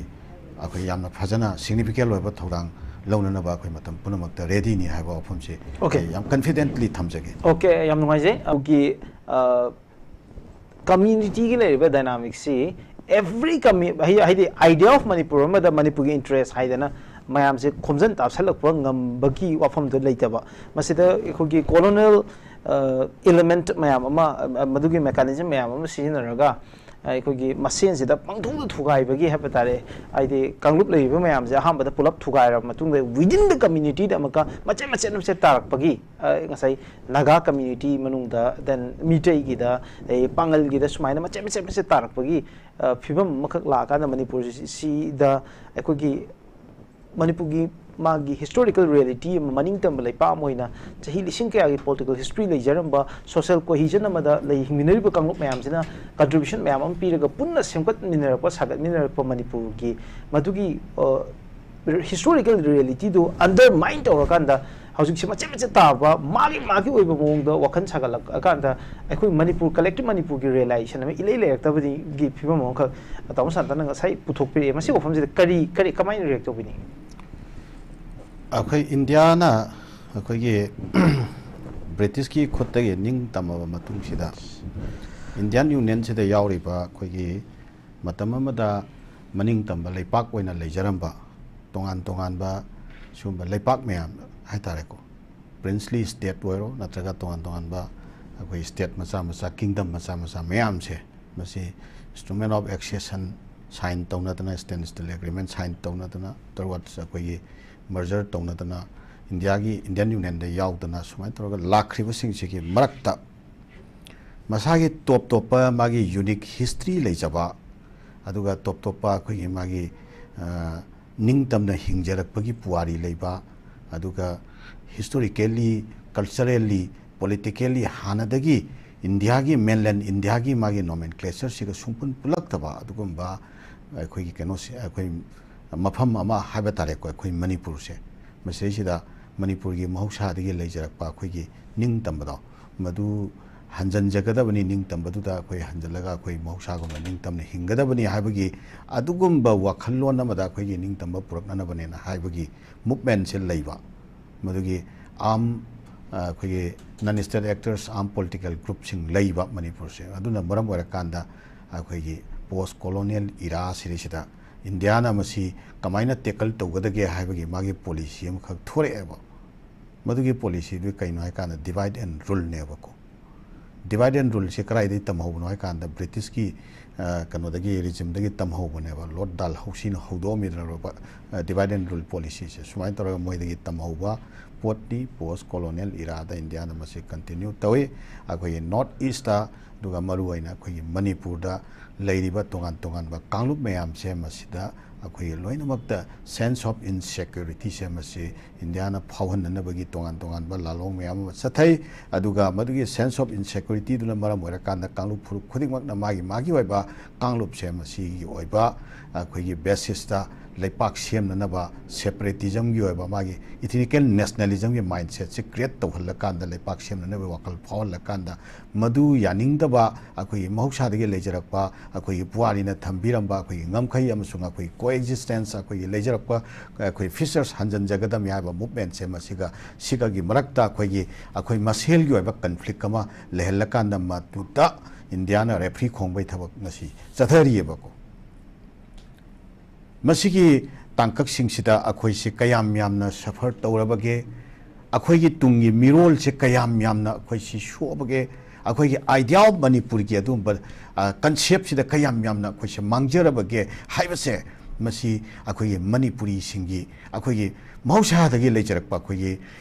ꯑꯩꯈꯣꯏ ꯌꯥꯝꯅ ꯐꯖꯅ significant ꯑꯣꯏꯕ ꯊꯧꯗꯥꯡ ꯂꯧꯅꯅꯕ ꯑꯩꯈꯣꯏ ꯃꯇꯝ ꯄꯨꯝꯅꯃꯛꯇ ready ꯅꯤ ꯍꯥꯏꯕ ꯋꯥꯐꯝꯁꯤ Okay. ꯑꯩ ꯌꯥꯝ confidently ꯊꯝꯖꯒꯦ꯫ Okay, ꯌꯥꯝ ꯅꯨꯡꯉꯥꯏꯖꯩ꯫ ꯑꯗꯨꯒꯤ, ꯑ, community ꯒꯤ ꯂꯩꯔꯤꯕ dynamic ꯁꯤ every commu-, ꯍꯥꯏ-, ꯍꯥꯏꯗꯤ idea of ꯃꯅꯤꯄꯨꯔ ꯑꯃꯗ ꯃꯅꯤꯄꯨꯔꯒꯤ interest ꯍꯥꯏꯗꯅ ꯃꯌꯥꯝꯁꯦ ꯈꯣꯝꯖꯤꯟ ꯇꯥꯁꯜꯂꯛꯄ ꯉꯝꯕꯒꯤ ꯋꯥꯐꯝꯗꯣ ꯂꯩꯇꯕ꯫ ꯃꯁꯤꯗ ꯑꯩꯈꯣꯏꯒꯤ colonial, ꯑ, element ꯃꯌꯥꯝ ꯑꯃ, ꯑ, ꯃꯗꯨꯒꯤ mechanism ꯃꯌꯥꯝ ꯑꯃ ꯁꯤꯖꯤꯟꯅꯔꯒ ꯑꯩꯈꯣꯏꯒꯤ ꯃꯁꯦꯟꯁꯤꯗ ꯄꯪꯊꯨꯡꯗ ꯊꯨꯒꯥꯏꯕꯒꯤ ꯍꯥꯏꯕ ꯇꯥꯔꯦ, ꯍꯥꯏꯗꯤ ꯀꯥꯡꯂꯨꯞ ꯂꯩꯔꯤꯕ ꯃꯌꯥꯝꯁꯦ ꯑꯍꯥꯟꯕꯗ ꯄꯨꯂꯞ ꯊꯨꯒꯥꯏꯔꯕ ꯃꯇꯨꯡꯗ within the community ꯗ ꯑꯃꯨꯛꯀ ꯃꯆꯦꯠ ꯃꯆꯦꯠ ꯃꯆꯦꯠ ꯇꯥꯔꯛꯄꯒꯤ, ꯑ, ꯉꯁꯥꯏ ꯅꯥꯒꯥ community ꯃꯅꯨꯡꯗ, then ꯃꯤꯇꯩꯒꯤꯗ, ꯑꯗꯩ ꯄꯥꯉꯜꯒꯤꯗ ꯁꯨꯃꯥꯏꯅ ꯃꯆꯦꯠ ꯃꯆꯦꯠ ꯃꯆꯦꯠ ꯇꯥꯔꯛꯄꯒꯤ, ꯑ, ꯐꯤꯕꯝ ꯑꯃꯈꯛ ꯂꯥꯛꯑꯀꯥꯟꯗ ꯃꯅꯤꯄꯨꯔꯁꯤꯗ ꯑꯩꯈꯣꯏꯒꯤ ꯃꯅꯤꯄꯨꯔꯒꯤ ꯃꯥꯒꯤ historical reality ꯑꯃ, ꯃꯅꯤꯡ ꯇꯝꯕ ꯂꯩꯄꯥꯛ ꯑꯃ ꯑꯣꯏꯅ ꯆꯍꯤ ꯂꯤꯁꯤꯡ ꯀꯌꯥꯒꯤ political history ꯂꯩꯖꯔꯝꯕ, social cohesion ꯑꯃꯗ ꯂꯩ ꯍꯤꯡꯃꯤꯟꯅꯔꯤꯕ ꯀꯥꯡꯂꯨꯞ ꯃꯌꯥꯝꯁꯤꯅ contribution ꯃꯌꯥꯝ ꯑꯃ ꯄꯤꯔꯒ ꯄꯨꯟꯅ ꯁꯦꯝꯒꯠꯃꯤꯟꯅꯔꯛꯄ, ꯁꯥꯒꯠꯃꯤꯟꯅꯔꯛꯄ ꯃꯅꯤꯄꯨꯔꯒꯤ ꯃꯗꯨꯒꯤ, ꯑ, historical reality ꯗꯨ undermine ꯇꯧꯔꯀꯥꯟꯗ ꯍꯧꯖꯤꯛꯁꯦ ꯃꯆꯦꯠ ꯃꯆꯦꯠ ꯇꯥꯕ, ꯃꯥꯒꯤ ꯃꯥꯒꯤ ꯑꯣꯏꯕ ꯃꯑꯣꯡꯗ ꯋꯥꯈꯜ ꯁꯥꯒꯠꯂꯛꯑꯀꯥꯟꯗ ꯑꯩꯈꯣꯏ ꯃꯅꯤꯄꯨꯔ, collective ꯃꯅꯤꯄꯨꯔꯒꯤ realization ꯑꯃ ꯏꯂꯩ ꯂꯩꯔꯛꯇꯕꯒꯤ ꯐꯤꯕꯝ ꯑꯃꯈꯛ ꯇꯥꯃꯣ ꯁꯥꯟꯇꯅ ꯉꯁꯥꯏ ꯄꯨꯊꯣꯛꯄꯤꯔꯛꯑꯦ꯫ ꯃꯁꯤ ꯋꯥꯐꯝꯁꯤꯗ ꯀꯔꯤ, ꯀꯔꯤ, ꯀꯃꯥꯏꯅ react ꯇꯧꯕꯤꯅꯤꯡꯉꯤ? ꯑꯩꯈꯣꯏ ꯏꯟꯗꯤꯌꯥꯅ ꯑꯩꯈꯣꯏꯒꯤ ꯕ꯭ꯔꯤꯇꯤꯁꯀꯤ ꯈꯨꯠꯇꯒꯤ ꯅꯤꯡ ꯇꯝꯃꯕ ꯃꯇꯨꯡꯁꯤꯗ, Indian Union ꯁꯤꯗ ꯌꯥꯎꯔꯤꯕ ꯑꯩꯈꯣꯏꯒꯤ ꯃꯇꯝ ꯑꯃꯗ ꯃꯅꯤꯡ ꯇꯝꯕ ꯂꯩꯄꯥꯛ ꯑꯣꯏꯅ ꯂꯩꯖꯔꯝꯕ ꯇꯣꯉꯥꯟ ꯇꯣꯉꯥꯟꯕ ꯁꯤꯒꯨꯝꯕ ꯂꯩꯄꯥꯛ ꯃꯌꯥꯝ ꯍꯥꯏꯇꯥꯔꯦꯀꯣ, princely state ꯑꯣꯏꯔꯣ ꯅꯠꯇ꯭ꯔꯒ ꯇꯣꯉꯥꯟ ꯇꯣꯉꯥꯟꯕ ꯑꯩꯈꯣꯏ state ꯃꯆꯥ ꯃꯆꯥ, kingdom ꯃꯆꯥ ꯃꯆꯥ ꯃꯌꯥꯝꯁꯦ, ꯃꯁꯤ Instrument of Accession sign ꯇꯧꯅꯗꯅ, Standstill Agreement sign ꯇꯧꯅꯗꯅ, afterwards ꯑꯩꯈꯣꯏꯒꯤ merger ꯇꯧꯅꯗꯅ, ꯏꯟꯗꯤꯌꯥꯒꯤ, Indian Union ꯗ ꯌꯥꯎꯗꯅ ꯁꯨꯃꯥꯏꯅ ꯇꯧꯔꯒ ꯂꯥꯛꯈ꯭ꯔꯤꯕꯁꯤꯡꯁꯤꯒꯤ ꯃꯔꯛꯇ ꯃꯁꯥꯒꯤ ꯇꯣꯞ ꯇꯣꯞꯄ ꯃꯥꯒꯤ unique history ꯂꯩꯖꯕ, ꯑꯗꯨꯒ ꯇꯣꯞ ꯇꯣꯞꯄ ꯑꯩꯈꯣꯏꯒꯤ ꯃꯥꯒꯤ, ꯑ, ꯅꯤꯡꯇꯝꯅ ꯍꯤꯡꯖꯔꯛꯄꯒꯤ ꯄꯨꯋꯥꯔꯤ ꯂꯩꯕ, ꯑꯗꯨꯒ historically, culturally, politically ꯍꯥꯟꯅꯗꯒꯤ ꯏꯟꯗꯤꯌꯥꯒꯤ, mainland ꯏꯟꯗꯤꯌꯥꯒꯤ ꯃꯥꯒꯤ nomenclature ꯁꯤꯒ ꯁꯨꯡꯄꯨꯟ ꯄꯨꯜꯂꯛꯇꯕ ꯑꯗꯨꯒꯨꯝꯕ ꯑꯩꯈꯣꯏꯒꯤ ꯀꯩꯅꯣꯁꯤ, ꯑꯩꯈꯣꯏ ꯃꯐꯝ ꯑꯃ ꯍꯥꯏꯕ ꯇꯥꯔꯦꯀꯣ, ꯑꯩꯈꯣꯏ ꯃꯅꯤꯄꯨꯔꯁꯦ꯫ ꯃꯁꯤꯗꯩꯁꯤꯗ ꯃꯅꯤꯄꯨꯔꯒꯤ ꯃꯍꯧꯁꯥꯗꯒꯤ ꯂꯩꯖꯔꯛꯄ ꯑꯩꯈꯣꯏꯒꯤ ꯅꯤꯡꯇꯝꯕꯗꯣ, ꯃꯗꯨ ꯍꯟꯖꯟꯖꯒꯗꯕꯅꯤ, ꯅꯤꯡꯇꯝꯕꯗꯨꯗ ꯑꯩꯈꯣꯏ ꯍꯟꯖꯜꯂꯒ ꯑꯩꯈꯣꯏ ꯃꯍꯧꯁꯥꯒꯨꯝꯅ ꯅꯤꯡꯇꯝꯅ ꯍꯤꯡꯒꯗꯕꯅꯤ ꯍꯥꯏꯕꯒꯤ ꯑꯗꯨꯒꯨꯝꯕ ꯋꯥꯈꯜꯂꯣꯟ ꯑꯃꯗ ꯑꯩꯈꯣꯏꯒꯤ ꯅꯤꯡꯇꯝꯕ ꯄꯨꯔꯛꯅꯅꯕꯅꯦꯅ ꯍꯥꯏꯕꯒꯤ movement ꯁꯦ ꯂꯩꯕ꯫ ꯃꯗꯨꯒꯤ arm, ꯑ, ꯑꯩꯈꯣꯏꯒꯤ non state actors, arm political group ꯁꯤꯡ ꯂꯩꯕ ꯃꯅꯤꯄꯨꯔꯁꯦ꯫ ꯑꯗꯨꯅ ꯃꯔꯝ ꯑꯣꯏꯔꯀꯥꯟꯗ ꯑꯩꯈꯣꯏꯒꯤ post colonial era ꯁꯤꯗꯩꯁꯤꯗ ꯏꯟꯗꯤꯌꯥꯅ ꯃꯁꯤ ꯀꯃꯥꯏꯅ tackle ꯇꯧꯒꯗꯒꯦ ꯍꯥꯏꯕꯒꯤ ꯃꯥꯒꯤ policy ꯑꯃꯈꯛ ꯊꯣꯔꯛꯑꯦꯕ꯫ ꯃꯗꯨꯒꯤ policy ꯗꯨ ꯀꯩꯅꯣ ꯍꯥꯏ ꯀꯥꯟꯗ divide and rule ꯅꯦꯕꯀꯣ꯫ Divide and rule ꯁꯦ ꯀꯗꯥꯏꯗꯒꯤ ꯇꯝꯍꯧꯕꯅꯣ ꯍꯥꯏ ꯀꯥꯟꯗ ꯕ꯭ꯔꯤꯇꯤꯁꯀꯤ, ꯑ, ꯀꯩꯅꯣꯗꯒꯤ, regime ꯗꯒꯤ ꯇꯝꯍꯧꯕꯅꯦꯕ꯫ Lord Dalhousie ꯅ ꯍꯧꯗꯣꯛꯑꯝꯃꯤꯗꯅ, ꯑ, divide and rule policy ꯁꯦ꯫ ꯁꯨꯃꯥꯏꯅ ꯇꯧꯔꯒ ꯃꯣꯏꯗꯒꯤ ꯇꯝꯍꯧꯕ ꯄꯣꯠꯅꯤ꯫ Post colonial era ꯗ ꯏꯟꯗꯤꯌꯥꯅ ꯃꯁꯤ continue ꯇꯧꯏ꯫ ꯑꯩꯈꯣꯏꯒꯤ North East ꯇ ꯑꯗꯨꯒ ꯃꯔꯨꯑꯣꯏꯅ ꯑꯩꯈꯣꯏꯒꯤ ꯃꯅꯤꯄꯨꯔꯗ ꯂꯩꯔꯤꯕ ꯇꯣꯉꯥꯟ ꯇꯣꯉꯥꯟꯕ ꯀꯥꯡꯂꯨꯞ ꯃꯌꯥꯝꯁꯦ ꯃꯁꯤꯗ ꯑꯩꯈꯣꯏꯒꯤ ꯂꯣꯏꯅꯃꯛꯇ sense of insecurityꯁꯦ ꯃꯁꯤ ꯏꯟꯗꯤꯌꯥꯅ ꯐꯥꯎꯍꯟꯅꯅꯕꯒꯤ ꯇꯣꯉꯥꯟ ꯇꯣꯉꯥꯟꯕ ꯂꯥꯂꯣꯡ ꯃꯌꯥꯝ ꯑꯃ ꯆꯠꯊꯩ꯫ ꯑꯗꯨꯒ ꯃꯗꯨꯒꯤ sense of insecurityꯗꯨꯅ ꯃꯔꯝ ꯑꯣꯏꯔꯀꯥꯟꯗ ꯀꯥꯡꯂꯨꯞ ꯐꯨꯔꯨꯞ ꯈꯨꯗꯤꯡꯃꯛꯅ ꯃꯥꯒꯤ ꯃꯥꯒꯤ ꯑꯣꯏꯕ ꯀꯥꯡꯂꯨꯞꯁꯦ ꯃꯁꯤꯒꯤ ꯑꯣꯏꯕ ꯑꯩꯈꯣꯏꯒꯤ basisꯇ ꯂꯩꯄꯥꯛ ꯁꯦꯝꯅꯅꯕ separatismꯒꯤ ꯑꯣꯏꯕ ꯃꯥꯒꯤ ethnical nationalismꯒꯤ mindsetꯁꯦ create ꯇꯧꯍꯜꯂꯀꯥꯟꯗ ꯂꯩꯄꯥꯛ ꯁꯦꯝꯅꯅꯕ ꯋꯥꯈꯜ ꯐꯥꯎꯍꯜꯂꯀꯥꯟꯗ ꯃꯗꯨ ꯌꯥꯅꯤꯡꯗꯕ ꯑꯩꯈꯣꯏꯒꯤ ꯃꯍꯧꯁꯥꯗꯒꯤ ꯂꯩꯖꯔꯛꯄ ꯑꯩꯈꯣꯏꯒꯤ ꯄꯨꯋꯥꯔꯤꯅ ꯊꯝꯕꯤꯔꯝꯕ ꯑꯩꯈꯣꯏꯒꯤ ꯉꯝꯈꯩ ꯑꯃꯁꯨꯡ ꯑꯩꯈꯣꯏꯒꯤ coexistence ꯑꯩꯈꯣꯏꯒꯤ ꯂꯩꯖꯔꯛꯄ ꯑꯩꯈꯣꯏ features ꯍꯟꯖꯤꯟꯖꯒꯗꯕꯅꯤ ꯍꯥꯏꯕ movementꯁꯦ ꯃꯁꯤꯒ ꯁꯤꯒꯒꯤ ꯃꯔꯛꯇ ꯑꯩꯈꯣꯏꯒꯤ ꯑꯩꯈꯣꯏ ꯃꯁꯦꯜꯒꯤ ꯑꯣꯏꯕ conflict ꯑꯃ ꯂꯩꯍꯜꯂꯀꯥꯟꯗ ꯃꯗꯨꯗ ꯏꯟꯗꯤꯌꯥꯅ referee ꯈꯣꯡꯕꯩ ꯊꯕꯛ ꯉꯁꯤ ꯆꯠꯊꯔꯤꯑꯕꯀꯣ꯫ ꯃꯁꯤꯒꯤ ꯇꯥꯡꯀꯛꯁꯤꯡꯁꯤꯗ ꯑꯩꯈꯣꯏꯁꯤ ꯀꯌꯥꯝ ꯌꯥꯝꯅ suffer ꯇꯧꯔꯕꯒꯦ, ꯑꯩꯈꯣꯏꯒꯤ ꯇꯨꯡꯒꯤ ꯃꯤꯔꯣꯜꯁꯦ ꯀꯌꯥꯝ ꯌꯥꯝꯅ ꯑꯩꯈꯣꯏꯁꯤ ꯁꯣꯛꯑꯕꯒꯦ, ꯑꯩꯈꯣꯏꯒꯤ idea of ꯃꯅꯤꯄꯨꯔꯒꯤ ꯑꯗꯨꯒꯨꯝꯕ, ꯑ, conceptꯁꯤꯗ ꯀꯌꯥꯝ ꯌꯥꯝꯅ ꯑꯩꯈꯣꯏꯁꯦ ꯃꯥꯡꯖꯔꯕꯒꯦ ꯍꯥꯏꯕꯁꯦ ꯃꯁꯤ ꯑꯩꯈꯣꯏꯒꯤ ꯃꯅꯤꯄꯨꯔꯤꯁꯤꯡꯒꯤ ꯑꯩꯈꯣꯏꯒꯤ ꯃꯍꯧꯁꯥꯗꯒꯤ ꯂꯩꯖꯔꯛꯄ ꯑꯩꯈꯣꯏꯒꯤ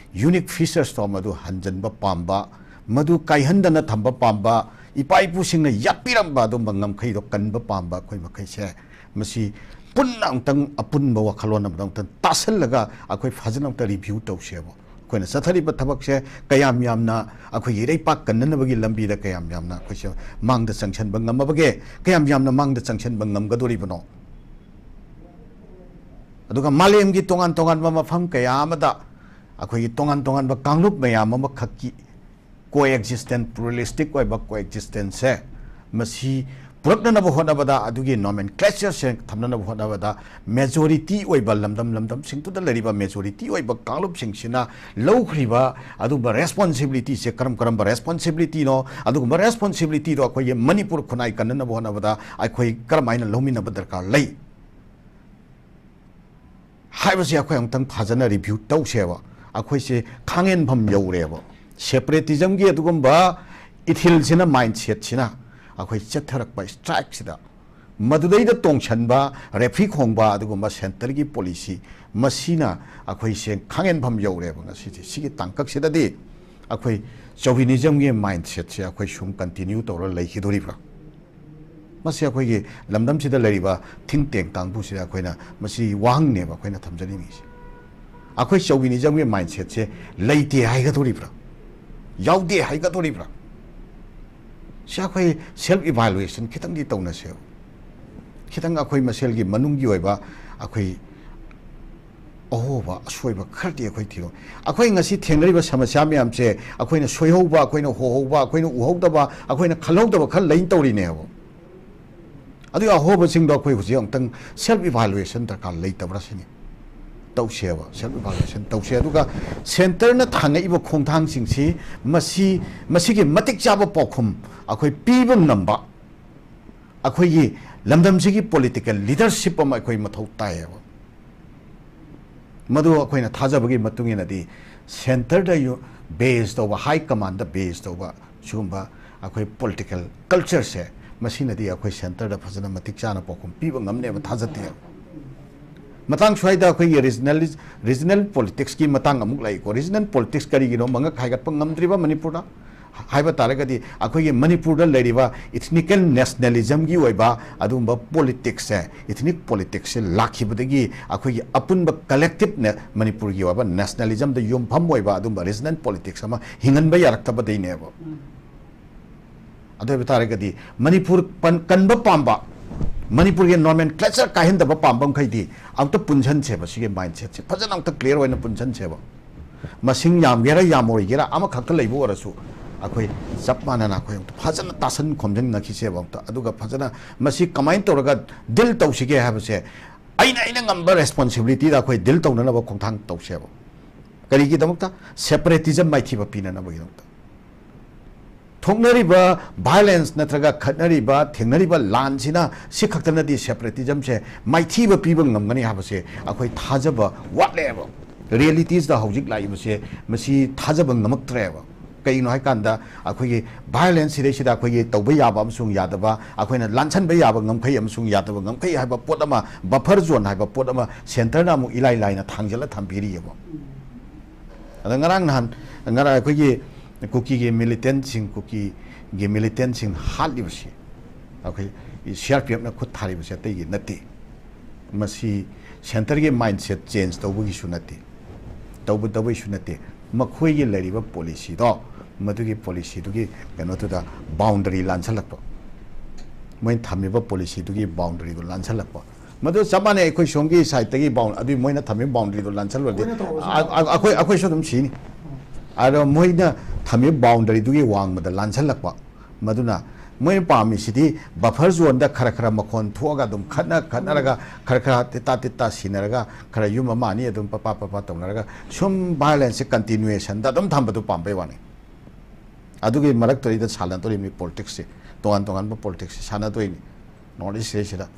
unique featuresꯇꯣ ꯃꯗꯨ ꯍꯟꯖꯤꯟꯕ ꯄꯥꯝꯕ, ꯃꯗꯨ ꯀꯥꯏꯍꯟꯗꯅ ꯊꯝꯕ ꯄꯥꯝꯕ, ꯏꯄꯥ ꯏꯄꯨꯁꯤꯡꯅ ꯌꯥꯠꯄꯤꯔꯝꯕ ꯑꯗꯨꯝꯕ ꯉꯝꯈꯩꯗꯣ ꯀꯟꯕ ꯄꯥꯝꯕ ꯑꯩꯈꯣꯏ ꯃꯈꯩꯁꯦ ꯃꯁꯤ ꯄꯨꯟꯅ ꯑꯃꯨꯛꯇꯪ ꯑꯄꯨꯟꯕ ꯋꯥꯈꯜꯂꯣꯟ ꯑꯃꯗ ꯑꯃꯨꯛꯇꯪ ꯇꯥꯁꯜꯂꯒ ꯑꯩꯈꯣꯏ ꯐꯖꯅ ꯑꯃꯨꯛꯇ review ꯇꯧꯁꯦꯕ꯫ ꯑꯩꯈꯣꯏꯅ ꯆꯠꯊꯔꯤꯕ ꯊꯕꯛꯁꯦ ꯀꯌꯥꯝ ꯌꯥꯝꯅ ꯑꯩꯈꯣꯏꯒꯤ ꯏꯔꯩꯄꯥꯛ ꯀꯟꯅꯅꯕꯒꯤ ꯂꯝꯕꯤꯗ ꯀꯌꯥꯝ ꯌꯥꯝꯅ ꯑꯩꯈꯣꯏꯁꯦ ꯃꯥꯡꯗ ꯆꯪꯁꯟꯕ ꯉꯝꯃꯕꯒꯦ, ꯀꯌꯥꯝ ꯌꯥꯝꯅ ꯃꯥꯡꯗ ꯆꯪꯁꯟꯕ ꯉꯝꯒꯗꯣꯔꯤꯕꯅꯣ? ꯑꯗꯨꯒ ꯃꯥꯂꯦꯝꯒꯤ ꯇꯣꯉꯥꯟ ꯇꯣꯉꯥꯟꯕ ꯃꯐꯝ ꯀꯌꯥ ꯑꯃꯗ ꯑꯩꯈꯣꯏꯒꯤ ꯇꯣꯉꯥꯟ ꯇꯣꯉꯥꯟꯕ ꯀꯥꯡꯂꯨꯞ ꯃꯌꯥꯝ ꯑꯃꯈꯛꯀꯤ coexistent, pluralistic ꯑꯣꯏꯕ coexistenceꯁꯦ ꯃꯁꯤ ꯄꯨꯔꯛꯅꯅꯕ ꯍꯣꯠꯅꯕꯗ, ꯑꯗꯨꯒꯤ nomenclatureꯁꯦ ꯊꯝꯅꯅꯕ ꯍꯣꯠꯅꯕꯗ, majority ꯑꯣꯏꯕ ꯂꯝꯗꯝ ꯂꯝꯗꯝꯁꯤꯡꯗꯨꯗ ꯂꯩꯔꯤꯕ majority ꯑꯣꯏꯕ ꯀꯥꯡꯂꯨꯞꯁꯤꯡꯁꯤꯅ ꯂꯧꯈ꯭ꯔꯤꯕ ꯑꯗꯨꯒꯨꯝꯕ responsibilityꯁꯦ ꯀꯔꯝ ꯀꯔꯝꯕ responsibilityꯅꯣ, ꯑꯗꯨꯒꯨꯝꯕ responsibilityꯗꯣ ꯑꯩꯈꯣꯏꯒꯤ ꯃꯅꯤꯄꯨꯔ ꯈꯨꯟꯅꯥꯏ ꯀꯟꯅꯅꯕ ꯍꯣꯠꯅꯕꯗ ꯑꯩꯈꯣꯏ ꯀꯔꯝꯍꯥꯏꯅ ꯂꯧꯃꯤꯟꯅꯕ ꯗꯔꯀꯥꯔ ꯂꯩ ꯍꯥꯏꯕꯁꯤ ꯑꯩꯈꯣꯏ ꯑꯃꯨꯛꯇꯪ ꯐꯖꯅ review ꯇꯧꯁꯦꯕ꯫ ꯑꯩꯈꯣꯏꯁꯦ ꯈꯥꯡꯍꯦꯟꯐꯝ ꯌꯧꯔꯦꯕ꯫ Separatismꯒꯤ ꯑꯗꯨꯒꯨꯝꯕ ꯏꯊꯤꯜꯁꯤꯅ, mindsetꯁꯤꯅ ꯑꯩꯈꯣꯏ ꯆꯠꯊꯔꯛꯄ strikeꯁꯤꯗ ꯃꯗꯨꯗꯩꯗ ꯇꯣꯡꯁꯟꯕ, referee ꯈꯣꯡꯕ ꯑꯗꯨꯒꯨꯝꯕ centreꯒꯤ policy ꯃꯁꯤꯅ ꯑꯩꯈꯣꯏꯁꯦ ꯈꯥꯡꯍꯦꯟꯐꯝ ꯌꯧꯔꯦꯕ꯫ ꯉꯁꯤꯁꯦ ꯁꯤꯒꯤ ꯇꯥꯡꯀꯛꯁꯤꯗꯗꯤ ꯑꯩꯈꯣꯏ ꯆꯧꯕꯤꯅꯤꯖꯝꯒꯤ ꯃꯥꯏꯟꯁꯦꯠꯁꯦ ꯑꯩꯈꯣꯏ ꯁꯨꯝ ꯀꯟꯇꯤꯅ꯭ꯌꯨ ꯇꯧꯔ ꯂꯩꯈꯤꯗꯣꯔꯤꯕ꯭ꯔꯥ? ꯃꯁꯤ ꯑꯩꯈꯣꯏꯒꯤ ꯂꯝꯗꯝꯁꯤꯗ ꯂꯩꯔꯤꯕ ꯊꯤꯡ ꯇꯦꯡ ꯀꯥꯡꯕꯨꯁꯤꯗ ꯑꯩꯈꯣꯏꯅ ꯃꯁꯤ ꯋꯥꯍꯪꯅꯦꯕ ꯑꯩꯈꯣꯏꯅ ꯊꯝꯖꯅꯤꯡꯉꯤꯁꯦ꯫ ꯑꯩꯈꯣꯏ ꯆꯧꯕꯤꯅꯤꯖꯝꯒꯤ ꯃꯥꯏꯟꯁꯦꯠꯁꯦ ꯂꯩꯇꯦ ꯍꯥꯏꯒꯗꯣꯔꯤꯕ꯭ꯔꯥ? ꯌꯥꯎꯗꯦ ꯍꯥꯏꯒꯗꯣꯔꯤꯕ꯭ꯔꯥ? ꯁꯤ ꯑꯩꯈꯣꯏ ꯁꯦꯜꯐ ꯏꯚꯥꯂꯨꯑꯦꯁꯟ ꯈꯤꯇꯪꯗꯤ ꯇꯧꯅꯁꯦꯕ꯫ ꯈꯤꯇꯪ ꯑꯩꯈꯣꯏ ꯃꯁꯦꯜꯒꯤ ꯃꯅꯨꯡꯒꯤ ꯑꯣꯏꯕ ꯑꯩꯈꯣꯏ ꯑꯍꯣꯕ ꯑꯁꯣꯏꯕ ꯈꯔꯗꯤ ꯑꯩꯈꯣꯏ ꯊꯤꯔꯣ꯫ ꯑꯩꯈꯣꯏ ꯉꯁꯤ ꯊꯦꯡꯅꯔꯤꯕ ꯁꯃꯁ꯭ꯌꯥ ꯃꯌꯥꯝꯁꯦ ꯑꯩꯈꯣꯏꯅ ꯁꯣꯏꯍꯧꯕ, ꯑꯩꯈꯣꯏꯅ ꯍꯣꯍꯧꯕ, ꯑꯩꯈꯣꯏꯅ ꯎꯍꯧꯗꯕ, ꯑꯩꯈꯣꯏꯅ ꯈꯜꯍꯧꯗꯕ ꯈꯔ ꯂꯩꯅ ꯇꯧꯔꯤꯅꯦꯕ꯫ ꯑꯗꯨꯒꯤ ꯑꯍꯣꯕꯁꯤꯡꯗꯣ ꯑꯩꯈꯣꯏ ꯍꯧꯖꯤꯛ ꯑꯃꯨꯛꯇꯪ ꯁꯦꯜꯐ ꯏꯚꯥꯂꯨꯑꯦꯁꯟ ꯗꯔꯀꯥꯔ ꯂꯩꯇꯕ꯭ꯔꯥ ꯁꯤꯅꯤ꯫ ꯇꯧꯁꯦꯕ, ꯁꯦꯜꯐ ꯏꯚꯥꯂꯨꯑꯦꯁꯟ ꯇꯧꯁꯦ꯫ ꯑꯗꯨꯒ ꯁꯦꯟꯇꯔꯅ ꯊꯥꯡꯉꯛꯏꯕ ꯈꯣꯡꯊꯥꯡꯁꯤꯡꯁꯤ ꯃꯁꯤ, ꯃꯁꯤꯒꯤ ꯃꯇꯤꯛ ꯆꯥꯕ ꯄꯥꯎꯈꯨꯝ ꯑꯩꯈꯣꯏ ꯄꯤꯕ ꯉꯝꯕ ꯑꯩꯈꯣꯏꯒꯤ ꯂꯝꯗꯝꯁꯤꯒꯤ ꯄꯣꯂꯤꯇꯤꯀꯦꯜ ꯂꯤꯗꯔꯁꯤꯞ ꯑꯃ ꯑꯩꯈꯣꯏ ꯃꯊꯧ ꯇꯥꯏꯌꯦꯕ꯫ ꯃꯗꯨ ꯑꯩꯈꯣꯏꯅ ꯊꯥꯖꯕꯒꯤ ꯃꯇꯨꯡ ꯏꯟꯅꯗꯤ ꯁꯦꯟꯇꯔꯗ ꯌꯨ-, ꯕꯦꯖ ꯇꯧꯕ, ꯍꯥꯏ ꯀꯃꯥꯟꯗ ꯕꯦꯖ ꯇꯧꯕ ꯁꯤꯒꯨꯝꯕ ꯑꯩꯈꯣꯏ ꯄꯣꯂꯤꯇꯤꯀꯦꯜ ꯀꯜꯆꯔꯁꯦ, ꯃꯁꯤꯅꯗꯤ ꯑꯩꯈꯣꯏ ꯁꯦꯟꯇꯔꯗ ꯐꯖꯅ ꯃꯇꯤꯛ ꯆꯥꯅ ꯄꯥꯎꯈꯨꯝ ꯄꯤꯕ ꯉꯝꯅꯦꯕ ꯊꯥꯖꯗꯦ꯫ ꯃꯇꯥꯡ ꯁ꯭ꯋꯥꯏꯗ ꯑꯩꯈꯣꯏꯒꯤ ꯔꯤꯖꯅꯦꯜ, ꯔꯤꯖꯅꯦꯜ ꯄꯣꯂꯤꯇꯤꯛꯁꯀꯤ ꯃꯇꯥꯡ ꯑꯃꯨꯛ ꯂꯥꯛꯏꯀꯣ꯫ ꯔꯤꯖꯅꯦꯜ ꯄꯣꯂꯤꯇꯤꯛꯁ ꯀꯔꯤꯒꯤꯅꯣ ꯃꯉꯛ ꯍꯥꯏꯒꯠꯄ ꯉꯝꯗ꯭ꯔꯤꯕ ꯃꯅꯤꯄꯨꯔꯗ ꯍꯥꯏꯕ ꯇꯥꯔꯒꯗꯤ, ꯑꯩꯈꯣꯏꯒꯤ ꯃꯅꯤꯄꯨꯔꯗ ꯂꯩꯔꯤꯕ ꯏꯊꯅꯤꯀꯦꯜ ꯅꯦꯁꯅꯦꯂꯤꯖꯝꯒꯤ ꯑꯣꯏꯕ ꯑꯗꯨꯒꯨꯝꯕ ꯄꯣꯂꯤꯇꯤꯛꯁꯁꯦ, ꯏꯊꯅꯤꯛ ꯄꯣꯂꯤꯇꯤꯛꯁꯁꯦ ꯂꯥꯛꯈꯤꯕꯗꯒꯤ ꯑꯩꯈꯣꯏꯒꯤ ꯑꯄꯨꯟꯕ ꯀꯂꯦꯛꯇꯤꯞ ꯅꯦ-, ꯃꯅꯤꯄꯨꯔꯒꯤ ꯑꯣꯏꯕ ꯅꯦꯁꯅꯦꯂꯤꯖꯝꯗ ꯌꯨꯝꯐꯝ ꯑꯣꯏꯕ ꯑꯗꯨꯒꯨꯝꯕ ꯔꯤꯖꯅꯦꯜ ꯄꯣꯂꯤꯇꯤꯛꯁ ꯑꯃ ꯍꯤꯡꯍꯟꯕ ꯌꯥꯔꯛꯇꯕꯗꯩꯅꯦꯕ꯫ ꯑꯗꯨ ꯑꯣꯏꯕ ꯇꯥꯔꯒꯗꯤ ꯃꯅꯤꯄꯨꯔ ꯄꯟ-, ꯀꯟꯕ ꯄꯥꯝꯕ, ꯃꯅꯤꯄꯨꯔꯒꯤ ꯅꯣꯃꯦꯟꯀ꯭ꯂꯦꯆꯔ ꯀꯥꯏꯍꯟꯗꯕ ꯄꯥꯝꯕ ꯃꯈꯩꯗꯤ ꯑꯃꯨꯛꯇ ꯄꯨꯟꯁꯟꯁꯦꯕ, ꯁꯤꯒꯤ ꯃꯥꯏꯟꯁꯦꯠꯁꯦ ꯐꯖꯅ ꯑꯃꯨꯛꯇ ꯀ꯭ꯂꯤꯌꯥꯔ ꯑꯣꯏꯅ ꯄꯨꯟꯁꯟꯁꯦꯕ꯫ ꯃꯁꯤꯡ ꯌꯥꯝꯒꯦꯔꯥ ꯌꯥꯝꯃꯣꯏꯒꯦꯔꯥ, ꯑꯃꯈꯛꯇ ꯂꯩꯕ ꯑꯣꯏꯔꯁꯨ ꯑꯩꯈꯣꯏ ꯆꯞ ꯃꯥꯟꯅꯅ ꯑꯩꯈꯣꯏ ꯑꯃꯨꯛꯇ ꯐꯖꯅ ꯇꯥꯁꯟ ꯈꯣꯝꯖꯤꯟꯅꯈꯤꯁꯦꯕ ꯑꯃꯨꯛꯇ꯫ ꯑꯗꯨꯒ ꯐꯖꯅ ꯃꯁꯤ ꯀꯃꯥꯏꯅ ꯇꯧꯔꯒ ꯗꯤꯜ ꯇꯧꯁꯤꯒꯦ ꯍꯥꯏꯕꯁꯦ ꯑꯩꯅ, ꯑꯩꯅ ꯉꯝꯕ ꯔꯦꯁꯄꯣꯟꯁꯤꯕꯤꯂꯤꯇꯤꯗ ꯑꯩꯈꯣꯏ ꯗꯤꯜ ꯇꯧꯅꯅꯕ ꯈꯣꯡꯊꯥꯡ ꯇꯧꯁꯦꯕ꯫ ꯀꯔꯤꯒꯤꯗꯃꯛꯇ? ꯁꯦꯄꯔꯦꯇꯤꯖꯝ ꯃꯥꯏꯊꯤꯕ ꯄꯤꯅꯅꯕꯒꯤꯗꯃꯛꯇ꯫ ꯊꯣꯛꯅꯔꯤꯕ ꯚꯥꯏꯂꯦꯟꯁ ꯅꯠꯇ꯭ꯔꯒ ꯈꯠꯅꯔꯤꯕ, ꯊꯦꯡꯅꯔꯤꯕ ꯂꯥꯟꯁꯤꯅ ꯁꯤ ꯈꯛꯇꯅꯗꯤ ꯁꯦꯄꯔꯦꯇꯤꯖꯝꯁꯦ ꯃꯥꯏꯊꯤꯕ ꯄꯤꯕ ꯉꯝꯒꯅꯤ ꯍꯥꯏꯕꯁꯦ ꯑꯩꯈꯣꯏ ꯊꯥꯖꯕ ꯋꯥꯠꯂꯦꯕ꯫ ꯔꯤꯌꯦꯂꯤꯇꯤꯁꯇ ꯍꯧꯖꯤꯛ ꯂꯥꯛꯏꯕꯁꯦ ꯃꯁꯤ ꯊꯥꯖꯕ ꯉꯝꯃꯛꯇ꯭ꯔꯦꯕ꯫ ꯀꯩꯒꯤꯅꯣ ꯍꯥꯏꯀꯥꯟꯗ ꯑꯩꯈꯣꯏꯒꯤ ꯚꯥꯏꯂꯦꯟꯁ ꯁꯤꯗꯩꯁꯤꯗ ꯑꯩꯈꯣꯏꯒꯤ ꯇꯧꯕ ꯌꯥꯕ ꯑꯃꯁꯨꯡ ꯌꯥꯗꯕ, ꯑꯩꯈꯣꯏꯅ ꯂꯥꯟꯁꯟꯕ ꯌꯥꯕ ꯉꯝꯈꯩ ꯑꯃꯁꯨꯡ ꯌꯥꯗꯕ ꯉꯝꯈꯩ ꯍꯥꯏꯕ ꯄꯣꯠ ꯑꯃ, ꯕꯐꯔ ꯖꯣꯟ ꯍꯥꯏꯕ ꯄꯣꯠ ꯑꯃ ꯁꯦꯟꯇꯔꯅ ꯑꯃꯨꯛ ꯏꯂꯥꯏ ꯂꯥꯏꯅ ꯊꯥꯡꯖꯜꯂ ꯊꯝꯕꯤꯔꯤꯑꯕ꯫ ꯑꯗ ꯉꯔꯥꯡ ꯅꯍꯥꯟ, ꯉꯔꯥꯡ ꯑꯩꯈꯣꯏꯒꯤ ꯀꯨꯀꯤꯒꯤ ꯃꯤꯂꯤꯇꯦꯟꯁꯤꯡ, ꯀꯨꯀꯤꯒꯤ ꯃꯤꯂꯤꯇꯦꯟꯁꯤꯡ ꯍꯥꯠꯂꯤꯕꯁꯤ ꯑꯩꯈꯣꯏ ꯁꯤ ꯑꯥꯔ ꯄꯤ ꯑꯦꯐꯅ ꯈꯨꯠ ꯊꯥꯔꯤꯕꯁꯤ ꯑꯇꯩꯒꯤ ꯅꯠꯇꯦ꯫ ꯃꯁꯤ ꯁꯦꯟꯇꯔꯒꯤ ꯃꯥꯏꯟꯁꯦꯠ ꯆꯦꯟꯖ ꯇꯧꯕꯒꯤꯁꯨ ꯅꯠꯇꯦ, ꯇꯧꯕ ꯇꯧꯕꯒꯤꯁꯨ ꯅꯠꯇꯦ꯫ ꯃꯈꯣꯏꯒꯤ ꯂꯩꯔꯤꯕ ꯄꯣꯂꯤꯁꯤꯗꯣ, ꯃꯗꯨꯒꯤ ꯄꯣꯂꯤꯁꯤꯗꯨꯒꯤ ꯀꯩꯅꯣꯗꯨꯗ ꯕꯥꯎꯟꯗꯔꯤ ꯂꯥꯟꯁꯜꯂꯛꯄ, ꯃꯣꯏꯅ ꯊꯝꯃꯤꯕ ꯄꯣꯂꯤꯁꯤꯗꯨꯒꯤ ꯕꯥꯎꯟꯗꯔꯤꯗꯨ ꯂꯥꯟꯁꯜꯂꯛꯄ꯫ ꯃꯗꯨ ꯆꯞ ꯃꯥꯟꯅꯩ, ꯑꯩꯈꯣꯏ ꯁꯣꯝꯒꯤ ꯁꯥꯏꯠꯇꯒꯤ ꯕꯥꯎꯟ-, ꯑꯗꯨꯏ ꯃꯣꯏꯅ ꯊꯝꯃꯤꯕ ꯕꯥꯎꯟꯗꯔꯤꯗꯨ ꯂꯥꯟꯁꯜꯂꯨꯔꯗꯤ ꯑꯩꯈꯣꯏꯅ ꯇꯧꯔꯁꯨ ꯑ-, ꯑ-, ꯑꯩꯈꯣꯏ, ꯑꯩꯈꯣꯏꯁꯨ ꯑꯗꯨꯝ ꯁꯤꯅꯤ꯫ ꯑꯗꯣ ꯃꯣꯏꯅ ꯊꯝꯃꯤꯕ ꯕꯥꯎꯟꯗꯔꯤꯗꯨꯒꯤ ꯋꯥꯡꯃꯗ ꯂꯥꯟꯁꯜꯂꯛꯄ꯫ ꯃꯗꯨꯅ ꯃꯣꯏꯅ ꯄꯥꯝꯃꯤꯁꯤꯗꯤ ꯕꯐꯔ ꯖꯣꯟꯗ ꯈꯔ ꯈꯔ ꯃꯈꯣꯟ ꯊꯣꯛꯑꯒ ꯑꯗꯨꯝ ꯈꯠꯅ ꯈꯠꯅꯔꯒ, ꯈꯔ ꯈꯔ ꯇꯤꯠꯇꯥ ꯇꯤꯠꯇꯥ ꯁꯤꯟꯅꯔꯒ, ꯈꯔ ꯌꯨꯝ ꯑꯃ ꯑꯅꯤ ꯑꯗꯨꯝ ꯄꯄꯥ ꯄꯄꯥ ꯇꯧꯅꯔꯒ ꯁꯨꯝ ꯚꯥꯏꯑꯣꯂꯦꯟꯁꯁꯦ ꯀꯟꯇꯤꯅ꯭ꯌꯨꯑꯦꯁꯟꯗ ꯑꯗꯨꯝ ꯊꯝꯕꯗꯨ ꯄꯥꯝꯕꯩ ꯋꯥꯅꯤ꯫ ꯑꯗꯨꯒꯤ ꯃꯔꯛꯇꯨꯗꯩꯗ ꯁꯥꯟꯅꯗꯣꯔꯤꯕꯅꯤ ꯄꯣꯂꯤꯇꯤꯛꯁꯁꯦ, ꯇꯣꯉꯥꯟ ꯇꯣꯉꯥꯟꯕ ꯄꯣꯂꯤꯇꯤꯛꯁꯁꯦ ꯁꯥꯟꯅꯗꯣꯏꯅꯤ꯫ ꯅꯣꯔꯠ ꯏꯁ ꯁꯤꯗꯩꯁꯤꯗ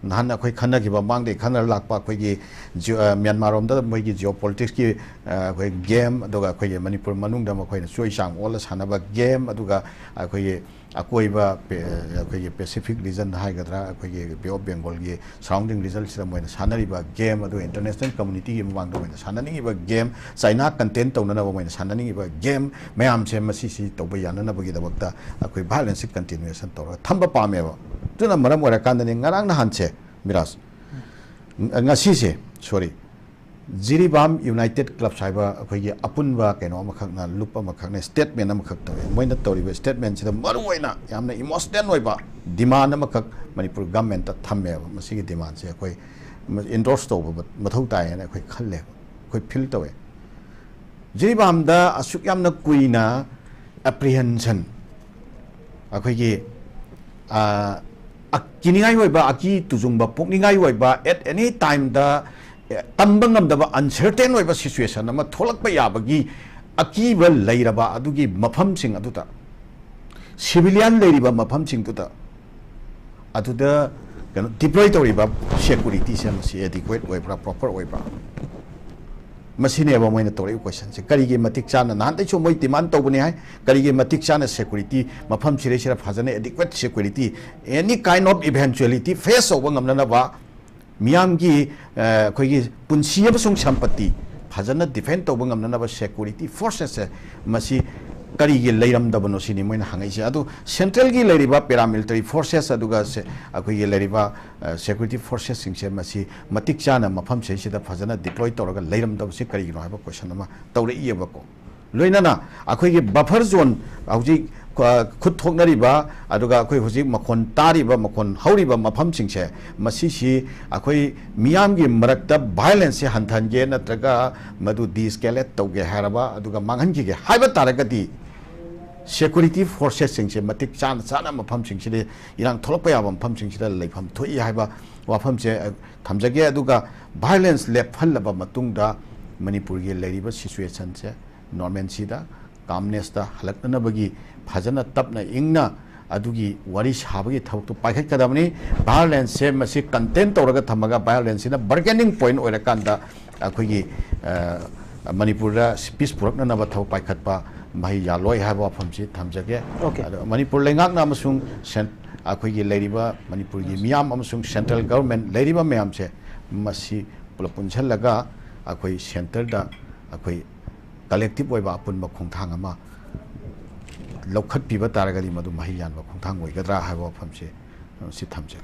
ꯅꯍꯥꯟ ꯑꯩꯈꯣꯏ ꯈꯟꯅꯈꯤꯕ, ꯃꯃꯥꯡꯗꯒꯤ ꯈꯟꯅꯔ ꯂꯥꯛꯄ ꯑꯩꯈꯣꯏꯒꯤ ꯖꯤꯑꯣ-, ꯑ, ꯃ꯭ꯌꯥꯟꯃꯥꯔ ꯔꯣꯝꯗ ꯃꯣꯏꯒꯤ ꯖꯤꯑꯣ ꯄꯣꯂꯤꯇꯤꯛꯁꯀꯤ, ꯑ, ꯑꯩꯈꯣꯏ ꯒꯦꯝ, ꯑꯗꯨꯒ ꯑꯩꯈꯣꯏꯒꯤ ꯃꯅꯤꯄꯨꯔ ꯃꯅꯨꯡꯗ ꯃꯈꯣꯏꯅ ꯆꯣꯏ ꯆꯥꯡ ꯑꯣꯜꯂ ꯁꯥꯟꯅꯕ ꯒꯦꯝ, ꯑꯗꯨꯒ ꯑꯩꯈꯣꯏꯒꯤ ꯑꯀꯣꯏꯕ ꯄꯦ-, ꯑꯩꯈꯣꯏꯒꯤ ꯄꯦꯁꯤꯐꯤꯛ ꯔꯤꯖꯟ ꯍꯥꯏꯒꯗ꯭ꯔꯥ, ꯑꯩꯈꯣꯏꯒꯤ ꯕꯦ ꯑꯣꯐ ꯕꯦꯡꯒꯣꯜꯒꯤ ꯁꯔꯥꯎꯟꯗꯤꯡ ꯔꯤꯖꯟꯁꯤꯗ ꯃꯣꯏꯅ ꯁꯥꯟꯅꯔꯤꯕ ꯒꯦꯝ, ꯑꯗꯨꯒ ꯏꯟꯇꯔꯅꯦꯁꯅꯦꯜ ꯀꯝꯃꯨꯅꯤꯇꯤꯒꯤ ꯃꯃꯥꯡꯗ ꯃꯣꯏꯅ ꯁꯥꯟꯅꯅꯤꯡꯉꯤꯕ ꯒꯦꯝ, ꯆꯥꯏꯅꯥ ꯀꯟꯇꯦꯟ ꯇꯧꯅꯅꯕ ꯃꯣꯏꯅ ꯁꯥꯟꯅꯅꯤꯡꯉꯤꯕ ꯒꯦꯝ ꯃꯌꯥꯝꯁꯦ ꯃꯁꯤꯁꯤ ꯇꯧꯕ ꯌꯥꯅꯅꯕꯒꯤꯗꯃꯛꯇ ꯑꯩꯈꯣꯏ ꯚꯥꯏꯑꯣꯂꯦꯟꯁꯁꯤ ꯀꯟꯇꯤꯅ꯭ꯌꯨꯑꯦꯁꯟ ꯇꯧꯔꯒ ꯊꯝꯕ ꯄꯥꯝꯃꯦꯕ꯫ ꯑꯗꯨꯅ ꯃꯔꯝ ꯑꯣꯏꯔꯀꯥꯟꯗꯅꯤ ꯉꯔꯥꯡ ꯅꯍꯥꯟꯁꯦ, ꯕꯤꯔꯥꯖ, ꯉ-, ꯉꯁꯤꯁꯦ, ꯁꯣꯔꯤ, ꯖꯤꯔꯤꯕꯥꯝ ꯌꯨꯅꯥꯏꯇꯦꯠ ꯀ꯭ꯂꯕꯁ ꯍꯥꯏꯕ ꯑꯩꯈꯣꯏꯒꯤ ꯑꯄꯨꯟꯕ ꯀꯩꯅꯣ ꯑꯃꯈꯛꯅ, ꯂꯨꯞ ꯑꯃꯈꯛꯅ ꯁ꯭ꯇꯦꯠꯃꯦꯟ ꯑꯃꯈꯛ ꯇꯧꯋꯦ꯫ ꯃꯣꯏꯅ ꯇꯧꯔꯤꯕ ꯁ꯭ꯇꯦꯠꯃꯦꯟꯁꯤꯗ ꯃꯔꯨꯑꯣꯏꯅ ꯌꯥꯝꯅ ꯏꯃꯣꯁꯅꯦꯜ ꯑꯣꯏꯕ ꯗꯤꯃꯥꯟ ꯑꯃꯈꯛ ꯃꯅꯤꯄꯨꯔ ꯒꯃꯦꯟꯇ ꯊꯝꯃꯦꯕ꯫ ꯃꯁꯤꯒꯤ ꯗꯤꯃꯥꯟꯁꯦ ꯑꯩꯈꯣꯏ ꯏꯟꯗꯣꯔꯁ ꯇꯧꯕ ꯃꯊꯧ ꯇꯥꯏ ꯍꯥꯏꯅ ꯑꯩꯈꯣꯏ ꯈꯜꯂꯦꯕ, ꯑꯩꯈꯣꯏ ꯐꯤꯜ ꯇꯧꯋꯦ꯫ ꯖꯤꯔꯤꯕꯥꯝꯗ ꯑꯁꯨꯛ ꯌꯥꯝꯅ ꯀꯨꯏꯅ ꯑꯦꯄ꯭ꯔꯤꯍꯦꯟꯁꯟ, ꯑꯩꯈꯣꯏꯒꯤ, ꯑ, ꯑ-, ꯀꯤꯅꯤꯡꯉꯥꯏ ꯑꯣꯏꯕ, ꯑꯀꯤ ꯇꯨꯖꯨꯡꯕ ꯄꯣꯛꯅꯤꯡꯉꯥꯏ ꯑꯣꯏꯕ, at any time ꯗ, ꯑꯦ, ꯇꯝꯕ ꯉꯝꯗꯕ, ꯑꯟꯁꯔꯇꯦꯟ ꯑꯣꯏꯕ ꯁꯤꯆꯨꯋꯦꯁꯟ ꯑꯃ ꯊꯣꯛꯂꯛꯄ ꯌꯥꯕꯒꯤ ꯑꯀꯤꯕ ꯂꯩꯔꯕ ꯑꯗꯨꯒꯤ ꯃꯐꯝꯁꯤꯡ ꯑꯗꯨꯗ, ꯁꯤꯚꯤꯂꯤꯌꯟ ꯂꯩꯔꯤꯕ ꯃꯐꯝꯁꯤꯡꯗꯨꯗ, ꯑꯗꯨꯗ ꯀꯩꯅꯣ, ꯗꯤꯄ꯭ꯂꯣꯏ ꯇꯧꯔꯤꯕ ꯁꯦꯀꯨꯔꯤꯇꯤꯁꯦ ꯃꯁꯤ ꯑꯦꯗꯤꯀ꯭ꯋꯦꯠ ꯑꯣꯏꯕ꯭ꯔꯥ, ꯄ꯭ꯔꯣꯄꯔ ꯑꯣꯏꯕ꯭ꯔꯥ? ꯃꯁꯤꯅꯦꯕ ꯃꯣꯏꯅ ꯇꯧꯔꯛꯏꯕ ꯀꯣꯏꯁꯟꯁꯦ꯫ ꯀꯔꯤꯒꯤ ꯃꯇꯤꯛ ꯆꯥꯅ, ꯅꯍꯥꯟꯗꯩꯁꯨ ꯃꯣꯏ ꯗꯤꯃꯥꯟ ꯇꯧꯕꯅꯤ ꯍꯥꯏ, ꯀꯔꯤꯒꯤ ꯃꯇꯤꯛ ꯆꯥꯅ ꯁꯦꯀꯨꯔꯤꯇꯤ ꯃꯐꯝ ꯁꯤꯗꯩꯁꯤꯗ ꯐꯖꯅ adequate security, any kind of eventuality face ꯇꯧꯕ ꯉꯝꯅꯅꯕ, ꯃꯤꯌꯥꯝꯒꯤ, ꯑ, ꯑꯩꯈꯣꯏꯒꯤ ꯄꯨꯟꯁꯤ ꯑꯃꯁꯨꯡ ꯁꯝꯄꯇꯤ ꯐꯖꯅ ꯗꯤꯐꯦꯟ ꯇꯧꯕ ꯉꯝꯅꯅꯕ ꯁꯦꯀꯨꯔꯤꯇꯤ ꯐꯣꯔꯁꯦꯁꯁꯦ ꯃꯁꯤ ꯀꯔꯤꯒꯤ ꯂꯩꯔꯝꯗꯕꯅꯣ ꯁꯤꯅꯤ ꯃꯣꯏꯅ ꯍꯪꯉꯛꯏꯁꯦ꯫ ꯑꯗꯨ central ꯒꯤ ꯂꯩꯔꯤꯕ paramilitary forces ꯑꯗꯨꯒ ꯁꯦ-, ꯑꯩꯈꯣꯏꯒꯤ ꯂꯩꯔꯤꯕ, ꯑ, security forces ꯁꯤꯡꯁꯦ ꯃꯁꯤ ꯃꯇꯤꯛ ꯆꯥꯅ ꯃꯐꯝꯁꯤꯡꯁꯤꯗ ꯐꯖꯅ deploy ꯇꯧꯔꯒ ꯂꯩꯔꯝꯗꯕꯁꯤ ꯀꯔꯤꯒꯤꯅꯣ ꯍꯥꯏꯕ question ꯑꯃ ꯇꯧꯔꯛꯏꯑꯕꯀꯣ꯫ ꯂꯣꯏꯅꯅ ꯑꯩꯈꯣꯏꯒꯤ buffer zone ꯍꯧꯖꯤꯛ, ꯑ, ꯈꯨꯠ ꯊꯣꯛꯅꯔꯤꯕ, ꯑꯗꯨꯒ ꯑꯩꯈꯣꯏ ꯍꯧꯖꯤꯛ ꯃꯈꯣꯟ ꯇꯥꯔꯤꯕ, ꯃꯈꯣꯟ ꯍꯧꯔꯤꯕ ꯃꯐꯝꯁꯤꯡꯁꯦ, ꯃꯁꯤꯁꯤ ꯑꯩꯈꯣꯏ ꯃꯤꯌꯥꯝꯒꯤ ꯃꯔꯛꯇ violence ꯁꯦ ꯍꯟꯊꯍꯟꯒꯦ ꯅꯠꯇ꯭ꯔꯒ ꯃꯗꯨ de-escalate ꯇꯧꯒꯦ ꯍꯥꯏꯔꯕ, ꯑꯗꯨꯒ ꯃꯥꯡꯍꯟꯈꯤꯒꯦ ꯍꯥꯏꯕ ꯇꯥꯔꯒꯗꯤ, security forces ꯁꯤꯡꯁꯦ ꯃꯇꯤꯛ ꯆꯥꯅ ꯆꯥꯅ ꯃꯐꯝꯁꯤꯡꯁꯤꯗ, ꯏꯔꯥꯡ ꯊꯣꯛꯂꯛꯄ ꯌꯥꯕ ꯃꯐꯝꯁꯤꯡꯁꯤꯗ ꯂꯩꯐꯝ ꯊꯣꯛꯏ ꯍꯥꯏꯕ ꯋꯥꯐꯝꯁꯦ, ꯑ, ꯊꯝꯖꯒꯦ꯫ ꯑꯗꯨꯒ violence ꯂꯦꯞꯍꯜꯂꯕ ꯃꯇꯨꯡꯗ ꯃꯅꯤꯄꯨꯔꯒꯤ ꯂꯩꯔꯤꯕ situation ꯁꯦ normalcy ꯗ, calmness ꯇ ꯍꯜꯂꯛꯅꯅꯕꯒꯤ ꯐꯖꯅ ꯇꯞꯅ ꯏꯪꯅ ꯑꯗꯨꯒꯤ ꯋꯥꯔꯤ ꯁꯥꯕꯒꯤ ꯊꯕꯛꯇꯨ ꯄꯥꯏꯈꯠꯀꯗꯕꯅꯤ꯫ Violence ꯁꯦ ꯃꯁꯤ contain ꯇꯧꯔꯒ ꯊꯝꯃꯒ, violence ꯁꯤꯅ bargaining point ꯑꯣꯏꯔꯀꯥꯟꯗ ꯑꯩꯈꯣꯏꯒꯤ, ꯑ, ꯃꯅꯤꯄꯨꯔꯗ peace ꯄꯨꯔꯛꯅꯅꯕ ꯊꯕꯛ ꯄꯥꯏꯈꯠꯄ ꯃꯍꯩ ꯌꯥꯜꯂꯣꯏ ꯍꯥꯏꯕ ꯋꯥꯐꯝꯁꯤ ꯊꯝꯖꯒꯦ꯫ Okay. ꯑꯗꯣ ꯃꯅꯤꯄꯨꯔ ꯂꯩꯉꯥꯛꯅ ꯑꯃꯁꯨꯡ cen-, ꯑꯩꯈꯣꯏꯒꯤ ꯂꯩꯔꯤꯕ ꯃꯅꯤꯄꯨꯔꯒꯤ ꯃꯤꯌꯥꯝ ꯑꯃꯁꯨꯡ central government ꯂꯩꯔꯤꯕ ꯃꯌꯥꯝꯁꯦ, ꯃꯁꯤ ꯄꯨꯂꯞ ꯄꯨꯟꯁꯤꯜꯂꯒ ꯑꯩꯈꯣꯏ centre ꯗ ꯑꯩꯈꯣꯏ collective ꯑꯣꯏꯕ ꯑꯄꯨꯟꯕ ꯈꯣꯡꯊꯥꯡ ꯑꯃ ꯂꯧꯈꯠꯄꯤꯕ ꯇꯥꯔꯒꯗꯤ ꯃꯗꯨ ꯃꯍꯩ ꯌꯥꯟꯕ ꯈꯣꯡꯊꯥꯡ ꯑꯣꯏꯒꯗ꯭ꯔꯥ ꯍꯥꯏꯕ ꯋꯥꯐꯝꯁꯤ, ꯑ, ꯁꯤ ꯊꯝꯖꯒꯦ꯫